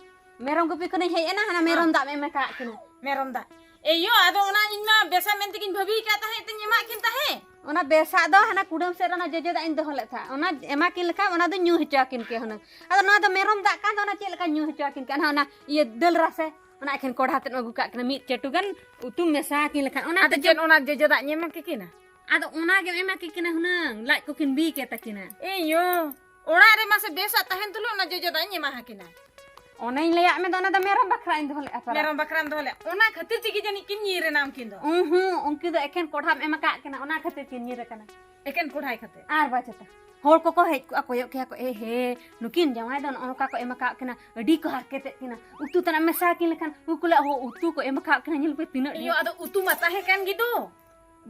ᱢᱮᱨᱚᱢ ᱜᱩᱯᱤ ᱠᱷᱚᱱᱤᱧ ᱦᱮᱡ ᱮᱱᱟ, ᱦᱟᱱᱟ ᱢᱮᱨᱚᱢ ᱦᱮᱸ᱾ ᱫᱟᱜ ᱮᱢ ᱮᱢ ᱠᱟᱜ ᱠᱤᱱᱟ᱾ ᱢᱮᱨᱚᱢ ᱫᱟᱜ᱾ ᱮᱭᱳ, ᱟᱫᱚ ᱚᱱᱟ ᱤᱧ ᱢᱟ ᱵᱮᱥᱟ ᱢᱮᱱᱛᱮᱜᱤᱧ ᱵᱷᱟᱹᱵᱤ ᱟᱠᱟᱫ ᱛᱟᱦᱮᱸᱫ ᱛᱮᱧ ᱮᱢᱟᱜ ᱠᱤᱱ ᱛᱟᱦᱮᱸᱫ᱾ ᱚᱱᱟ ᱵᱮᱥᱟᱜ ᱫᱚ ᱦᱟᱱᱟ ᱠᱩᱰᱟᱹᱢ ᱥᱮᱫ ᱨᱮ ᱚᱱᱟ ᱡᱚᱡᱚ ᱫᱟᱜ ᱤᱧ ᱫᱚᱦᱚ ᱞᱮᱫ ᱛᱟᱦᱮᱸᱫ, ᱚᱱᱟ ᱮᱢᱟ ᱠᱤᱱ ᱞᱮᱠᱷᱟᱱ ᱚᱱᱟ ᱫᱚ ᱧᱩ ᱦᱚᱪᱚ ᱟᱹᱠᱤᱱ ᱠᱮ ᱦᱩᱱᱟᱹᱝ᱾ ᱟᱫᱚ ᱱᱚᱣᱟ ᱫᱚ ᱢᱮᱨᱚᱢ ᱫᱟᱜ ᱠᱟᱱ ᱫᱚ, ᱚᱱᱟ ᱪᱮᱫ ᱞᱮᱠᱟ ᱧᱩ ᱦᱚᱪᱚ ᱟᱹᱠᱤᱱ ᱠᱟᱱᱟ? ᱚᱱᱟ ᱤᱭᱟᱹ ᱫᱟᱹᱞ ᱨᱟᱥᱮ, ᱚᱱᱟ ᱮᱠᱷᱮᱱ ᱠᱚᱲᱦᱟ ᱛᱮᱫ ᱮᱢ ᱟᱹᱜᱩ ᱠᱟᱜ ᱠᱤᱱᱟ, ᱢᱤᱫ ᱪᱟᱹᱴᱩ ᱜᱟᱱ ᱩᱛᱩᱢ ᱢᱮᱥᱟ ᱟᱹᱠᱤᱱ ᱞᱮᱠᱷᱟᱱ ᱚᱱᱟ ᱟᱫᱚ ᱫᱚ ᱪᱮᱫ ᱡᱚᱢ ᱚᱱᱟ ᱡᱚᱡᱚ ᱫᱟᱜ ᱤᱧ ᱮᱢᱟ ᱠᱤ ᱠᱤᱱᱟ? ᱟᱫᱚ ᱚᱱᱟ ᱜᱮᱢ ᱮᱢᱟ ᱠᱤ ᱠᱤᱱᱟ ᱦᱩᱱᱟᱹᱝ, ᱞᱟᱡ ᱠᱚᱠᱤᱱ ᱵᱤ ᱠᱮ ᱛᱟᱹᱠᱤᱱᱟ᱾ ᱮᱭᱳ, ᱚᱲᱟᱜ ᱨᱮ ᱢᱟᱥᱮ ᱵᱮᱥᱟᱜ ᱛᱟᱦᱮᱱ ᱛᱩᱞᱩᱡ ᱚᱱᱟ ᱡᱚᱡᱚ ᱫᱟᱜ ᱤᱧ ᱮᱢᱟ ᱦᱟᱹᱠᱤᱱᱟ᱾ ᱚᱱᱮᱧ ᱞᱟᱹᱭᱟᱫ ᱢᱮ ᱫᱚ, ᱚᱱᱟ ᱫᱚ ᱢᱮᱨᱚᱢ ᱵᱟᱠᱷᱨᱟ ᱤᱧ ᱫᱚᱦᱚ ᱞᱮᱫᱼᱟ ᱯᱟᱨᱟ᱾ ᱢᱮᱨᱚᱢ ᱵᱟᱠᱷᱨᱟᱢ ᱫᱚᱦᱚ ᱞᱮᱫᱼᱟ, ᱚᱱᱟ ᱠᱷᱟᱹᱛᱤᱨ ᱛᱮᱜᱮ ᱡᱟᱹᱱᱤᱡ ᱠᱤᱱ ᱧᱤᱨ ᱮᱱᱟ ᱩᱱᱠᱤᱱ ᱫᱚ᱾ ᱩᱸᱦᱩᱸ, ᱩᱱᱠᱤᱱ ᱫᱚ ᱮᱠᱷᱮᱱ ᱠᱚᱲᱦᱟᱢ ᱮᱢ ᱟᱠᱟᱫ ᱠᱤᱱᱟ, ᱚᱱᱟ ᱠᱷᱟᱹᱛᱤᱨ ᱠᱤᱱ ᱧᱤᱨ ᱟᱠᱟᱱᱟ᱾ ᱮᱠᱮᱱ ᱠᱚᱲᱦᱟᱭ ᱠᱷᱟᱹᱛᱤᱨ᱾ ᱟᱨ ᱵᱟᱪᱮᱛᱟ, ᱦᱚᱲ ᱠᱚᱠᱚ ᱦᱮᱡ ᱠᱚᱜᱼᱟ, ᱠᱚᱭᱚᱜ ᱠᱮᱭᱟ ᱠᱚ, "ᱮ ᱦᱮ, ᱱᱩᱠᱤᱱ ᱡᱟᱶᱟᱭ ᱫᱚ ᱱᱚᱜᱼᱚ ᱱᱚᱝᱠᱟ ᱠᱚ ᱮᱢ ᱟᱠᱟᱫ ᱠᱤᱱᱟ, ᱟᱹᱰᱤ ᱠᱚ ᱦᱟᱨᱠᱮᱛᱮᱫ ᱠᱤᱱᱟ, ᱩᱛᱩ ᱛᱟᱱᱟᱜ ᱢᱮᱥᱟ ᱠᱤᱱ ᱞᱮᱠᱷᱟᱱ", ᱩᱱᱠᱩ ᱞᱟᱹᱭᱟ, "ᱦᱳ, ᱩᱛᱩ ᱠᱚ ᱮᱢ ᱟᱠᱟᱫ ᱠᱤᱱᱟ, ᱧᱮᱞ ᱯᱮ ᱛᱤᱱᱟᱹᱜ ᱤᱭᱟᱹ, ᱰᱷᱮᱨ᱾" ᱟᱫᱚ ᱩᱛᱩ ᱢᱟ ᱛᱟᱦᱮᱸ ᱠᱟᱱ ᱜᱮ ᱫᱚ᱾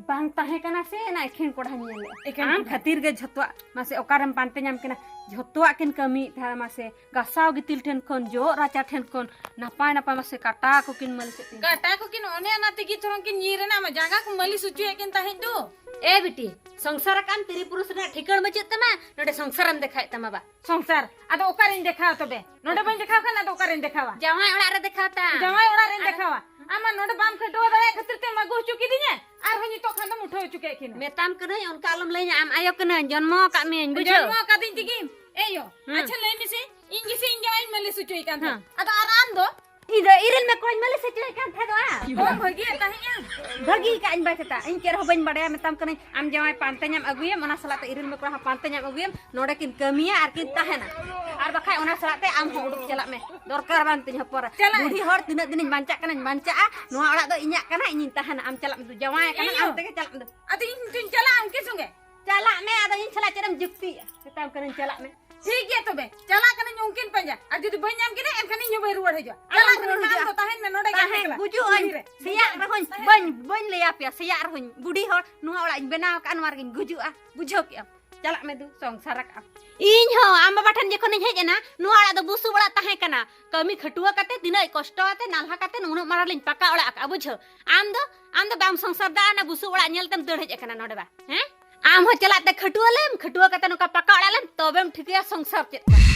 ᱵᱟᱝ ᱛᱟᱦᱮᱸ ᱠᱟᱱᱟ ᱥᱮ, ᱚᱱᱟ ᱮᱠᱷᱮᱱ ᱠᱚᱲᱦᱟᱧ ᱧᱮᱞ ᱞᱮᱫᱼᱟ᱾ ᱮᱠᱷᱮᱱ ᱟᱢ ᱠᱚᱲᱦᱟ᱾ ᱠᱷᱟᱹᱛᱤᱨ ᱜᱮ ᱡᱷᱚᱛᱚᱣᱟᱜ, ᱢᱟᱥᱮ ᱚᱠᱟᱨᱮᱢ ᱯᱟᱱᱛᱮ ᱧᱟᱢ ᱠᱤᱱᱟ? ᱡᱷᱚᱛᱚᱣᱟᱜ ᱠᱤᱱ ᱠᱟᱹᱢᱤᱭᱮᱫ ᱛᱟᱦᱮᱸᱫ, ᱢᱟᱥᱮ ᱜᱟᱥᱟᱣ ᱜᱤᱛᱤᱞ ᱴᱷᱮᱱ ᱠᱷᱚᱱ, ᱡᱚᱜ ᱨᱟᱪᱟ ᱴᱷᱮᱱ ᱠᱷᱚᱱ, ᱱᱟᱯᱟᱭ ᱱᱟᱯᱟᱭ ᱢᱟᱥᱮ ᱠᱟᱴᱟ ᱠᱚᱠᱤᱱ ᱢᱟᱹᱞᱤᱥᱮᱫ ᱛᱤᱧᱟ᱾ ᱠᱟᱴᱟ ᱠᱚᱠᱤᱱ ᱚᱱᱮ ᱚᱱᱟ ᱛᱮᱜᱮ ᱛᱷᱚᱨᱚᱝ ᱠᱤᱱ ᱧᱤᱨ ᱮᱱᱟ, ᱟᱢᱟᱜ ᱡᱟᱸᱜᱟ ᱠᱚ ᱢᱟᱹᱞᱤᱥ ᱦᱚᱪᱚᱭᱮᱫ ᱠᱤᱱ ᱛᱟᱦᱮᱸᱫ ᱫᱚ᱾ ᱮ ᱵᱤᱴᱤ, ᱥᱚᱝᱥᱟᱨ ᱟᱠᱟᱱ ᱛᱤᱨᱤ ᱯᱩᱨᱩᱥ ᱨᱮᱱᱟᱜ ᱴᱷᱤᱠᱟᱹᱬ ᱵᱟᱹᱪᱩᱜ ᱛᱟᱢᱟ, ᱱᱚᱰᱮ ᱥᱚᱝᱥᱟᱨᱮᱢ ᱫᱮᱠᱷᱟᱣᱮᱫ ᱛᱟᱢᱟ ᱵᱟ? ᱥᱚᱝᱥᱟᱨ? ᱟᱫᱚ ᱚᱠᱟᱨᱮᱧ ᱫᱮᱠᱷᱟᱣᱟ ᱛᱚᱵᱮ? ᱱᱚᱰᱮ ᱵᱟᱹᱧ ᱫᱮᱠᱷᱟᱣ ᱠᱷᱟᱱ ᱟᱫᱚ ᱚᱠᱟᱨᱮᱧ ᱫᱮᱠᱷᱟᱣᱟ? ᱡᱟᱶᱟᱭ ᱚᱲᱟᱜ ᱨᱮ ᱫᱮᱠᱷᱟᱣ ᱛᱟᱢ᱾ ᱡᱟᱶᱟᱭ ᱚᱲᱟᱜ ᱨᱮᱧ ᱟᱨ ᱫᱮᱠᱷᱟᱣᱟ? ᱟᱢ ᱢᱟ ᱱᱚᱰᱮ ᱵᱟᱢ ᱠᱷᱟᱹᱴᱣᱟᱹ ᱫᱟᱲᱮᱭᱟᱜ ᱠᱷᱟᱹᱛᱤᱨ ᱛᱮᱢ ᱟᱹᱜᱩ ᱦᱚᱪᱚ ᱠᱤᱫᱤᱧᱟ, ᱟᱨᱦᱚᱸ ᱱᱤᱛᱚᱜ ᱠᱷᱟᱱ ᱫᱚᱢ ᱩᱴᱷᱟᱹᱣ ᱦᱚᱪᱚ ᱠᱮᱫ ᱠᱤᱱᱟ᱾ ᱢᱮᱛᱟᱢ ᱠᱟᱹᱱᱟᱹᱧ, ᱚᱱᱠᱟ ᱟᱞᱚᱢ ᱞᱟᱹᱭᱟᱹᱧᱟ, ᱟᱢ ᱟᱭᱳ ᱠᱟᱹᱱᱟᱹᱧ, ᱡᱚᱱᱢᱚ ᱟᱠᱟᱫ ᱢᱤᱭᱟᱹᱧ, ᱵᱩᱡᱷᱟᱹᱣ? ᱡᱚᱱᱢᱚ ᱟᱠᱟᱫᱤᱧ ᱛᱮᱜᱮᱢ᱾ ᱮᱭᱳ, ᱦᱮᱸ᱾ ᱟᱪᱪᱷᱟ, ᱞᱟᱹᱭ ᱢᱮᱥᱮ, ᱤᱧ ᱜᱮᱥᱮ ᱤᱧ ᱡᱟᱶᱟᱭᱤᱧ ᱢᱟᱹᱞᱤᱥ ᱦᱚᱪᱚᱭᱮ ᱠᱟᱱ ᱛᱟᱦᱮᱸᱫ᱾ ᱦᱮᱸ᱾ ᱟᱫᱚ ᱟᱨ ᱟᱢ ᱫᱚ? ᱤᱧ ᱫᱚ ᱤᱨᱤᱞ ᱢᱮᱠᱚᱲᱟᱧ ᱢᱟᱹᱞᱤᱥ ᱦᱚᱪᱚᱭᱮ ᱠᱟᱱ ᱛᱟᱦᱮᱸᱫᱚᱜᱼᱟ᱾ ᱚ, ᱵᱷᱟᱹᱜᱤᱭᱮᱫ ᱛᱟᱦᱮᱸᱫ ᱟᱢ᱾ ᱵᱷᱟᱹᱜᱤ ᱠᱟᱜ ᱟᱹᱧ ᱵᱟᱭ ᱪᱮᱛᱟ᱾ ᱤᱧ ᱪᱮᱫ ᱨᱮᱦᱚᱸ ᱵᱟᱹᱧ ᱵᱟᱲᱟᱭᱟ, ᱢᱮᱛᱟᱢ ᱠᱟᱹᱱᱟᱹᱧ, ᱟᱢ ᱡᱟᱶᱟᱭ ᱯᱟᱱᱛᱮ ᱧᱟᱢ ᱟᱹᱜᱩᱭᱮᱢ, ᱚᱱᱟ ᱥᱟᱞᱟᱜ ᱛᱮ ᱤᱨᱤᱞ ᱢᱮᱠᱚᱲᱟ ᱦᱚᱸ ᱯᱟᱱᱛᱮ ᱧᱟᱢ ᱟᱹᱜᱩᱭᱮᱢ, ᱱᱚᱰᱮ ᱠᱤᱱ ᱠᱟᱹᱢᱤᱭᱟ ᱟᱨ ᱠᱤᱱ ᱛᱟᱦᱮᱱᱟ᱾ ᱟᱨ ᱵᱟᱠᱷᱟᱡ ᱚᱱᱟ ᱥᱟᱞᱟᱜ ᱛᱮ ᱟᱢ ᱦᱚᱸ ᱩᱰᱩᱠ ᱪᱟᱞᱟᱜ ᱢᱮ᱾ ᱫᱚᱨᱠᱟᱨ ᱵᱟᱝ ᱛᱤᱧ ᱦᱚᱯᱚᱱ ᱨᱮ᱾ ᱪᱟᱞᱟᱜ ᱟᱹᱧ᱾ ᱵᱩᱰᱷᱤ ᱦᱚᱲ ᱛᱤᱱᱟᱹᱜ ᱫᱤᱱᱤᱧ ᱵᱟᱧᱪᱟᱜ ᱠᱟᱱᱟᱧ ᱵᱟᱧᱪᱟᱜᱼᱟ, ᱱᱚᱣᱟ ᱚᱲᱟᱜ ᱫᱚ ᱤᱧᱟᱹᱜ ᱠᱟᱱᱟ, ᱤᱧᱤᱧ ᱛᱟᱦᱮᱱᱟ᱾ ᱟᱢ ᱪᱟᱞᱟᱜ ᱢᱮ, ᱡᱟᱶᱟᱭ ᱠᱟᱱᱟᱢ, ᱤᱧ ᱟᱢ ᱦᱚᱸ᱾ ᱛᱮᱜᱮ ᱪᱟᱞᱟᱜ ᱢᱮ᱾ ᱟᱫᱚ ᱤᱧ ᱦᱚᱸᱧ ᱪᱟᱞᱟᱜᱼᱟ ᱩᱱᱠᱤᱱ ᱥᱚᱸᱜᱮ᱾ ᱪᱟᱞᱟᱜ ᱢᱮ, ᱟᱫᱚ ᱤᱧ ᱥᱟᱞᱟᱜ ᱪᱮᱫ ᱮᱢ ᱡᱩᱠᱛᱤᱭᱮᱜᱼᱟ? ᱢᱮᱛᱟᱢ ᱠᱟᱹᱱᱟᱹᱧ ᱪᱟᱞᱟᱜ ᱢᱮ᱾ ᱴᱷᱤᱠ ᱜᱮᱭᱟ ᱛᱚᱵᱮ, ᱪᱟᱞᱟᱜ ᱠᱟᱹᱱᱟᱹᱧ ᱩᱱᱠᱤᱱ ᱯᱟᱸᱡᱟ, ᱟᱨ ᱡᱩᱫᱤ ᱵᱟᱹᱧ ᱧᱟᱢ ᱠᱤᱱᱟ ᱮᱱᱠᱷᱟᱱ ᱤᱧ ᱦᱚᱸ ᱵᱟᱹᱧ ᱨᱩᱣᱟᱹᱲ ᱦᱤᱡᱩᱜᱼᱟ᱾ ᱟᱞᱚᱢ ᱪᱟᱞᱟᱜ ᱨᱩᱣᱟᱹᱲ ᱢᱮ, ᱦᱤᱡᱩᱜᱼᱟ᱾ ᱟᱢ ᱫᱚ ᱛᱟᱦᱮᱱ ᱢᱮ ᱱᱚᱰᱮ ᱜᱮ, ᱟᱢ ᱛᱟᱦᱮᱸ ᱜᱩᱡᱩᱜ ᱟᱹᱧ᱾ ᱠᱩᱞᱦᱤ ᱨᱮ᱾ ᱥᱮᱭᱟᱜ ᱨᱮᱦᱚᱸᱧ ᱵᱟᱹᱧ, ᱵᱟᱹᱧ ᱞᱟᱹᱭᱟ ᱯᱮᱭᱟ, ᱥᱮᱭᱟᱜ ᱨᱮᱦᱚᱸᱧ ᱵᱩᱰᱷᱤ ᱦᱚᱲ, ᱱᱚᱣᱟ ᱚᱲᱟᱜ ᱤᱧ ᱵᱮᱱᱟᱣ ᱟᱠᱟᱫᱼᱟ, ᱱᱚᱣᱟ ᱨᱮᱜᱮᱧ ᱜᱩᱡᱩᱜᱼᱟ, ᱵᱩᱡᱷᱟᱹᱣ ᱠᱮᱜᱼᱟᱢ? ᱪᱟᱞᱟᱜ ᱢᱮ ᱫᱩ, ᱥᱚᱝᱥᱟᱨ ᱟᱠᱟᱜᱼᱟᱢ᱾ ᱤᱧ ᱦᱚᱸ ᱟᱢ ᱵᱟᱵᱟ ᱴᱷᱮᱱ ᱡᱚᱠᱷᱚᱱᱤᱧ ᱦᱮᱡ ᱮᱱᱟ, ᱱᱚᱣᱟ ᱚᱲᱟᱜ ᱫᱚ ᱵᱩᱥᱩᱵ ᱚᱲᱟᱜ ᱛᱟᱦᱮᱸ ᱠᱟᱱᱟ᱾ ᱠᱟᱹᱢᱤ ᱠᱷᱟᱹᱴᱩᱣᱟᱹ ᱠᱟᱛᱮ, ᱛᱤᱱᱟᱹᱜ ᱠᱚᱥᱴᱚ ᱟᱛᱮ, ᱱᱟᱞᱦᱟ ᱠᱟᱛᱮ ᱩᱱᱟᱹᱜ ᱢᱟᱨᱟᱝ ᱞᱤᱧ ᱯᱟᱠᱟ ᱚᱲᱟᱜ ᱟᱠᱟᱜᱼᱟ, ᱵᱩᱡᱷᱟᱹᱣ? ᱟᱢ ᱫᱚ, ᱟᱢ ᱫᱚ ᱵᱟᱢ ᱥᱚᱝᱥᱟᱨ ᱫᱟ, ᱚᱱᱟ ᱵᱩᱥᱩᱵ ᱚᱲᱟᱜ ᱧᱮᱞ ᱛᱮᱢ ᱫᱟᱹᱲ ᱦᱮᱡ ᱟᱠᱟᱱᱟ ᱱᱚᱰᱮ ᱵᱟ, ᱦᱮᱸ? ᱟᱢ ᱦᱚᱸ ᱪᱟᱞᱟᱜ ᱛᱮ ᱠᱷᱟᱹᱴᱩᱣᱟᱹ ᱞᱮᱢ, ᱠᱷᱟᱹᱴᱩᱣᱟᱹ ᱠᱟᱛᱮ ᱱᱚᱝᱠᱟ ᱯᱟᱠᱟ ᱚᱲᱟᱜ ᱞᱮᱢ, ᱛᱚᱵᱮᱢ ᱴᱷᱤᱠᱟᱹᱭᱟ ᱥᱚᱝᱥᱟᱨ ᱪᱮᱫ ᱠᱟᱱᱟ᱾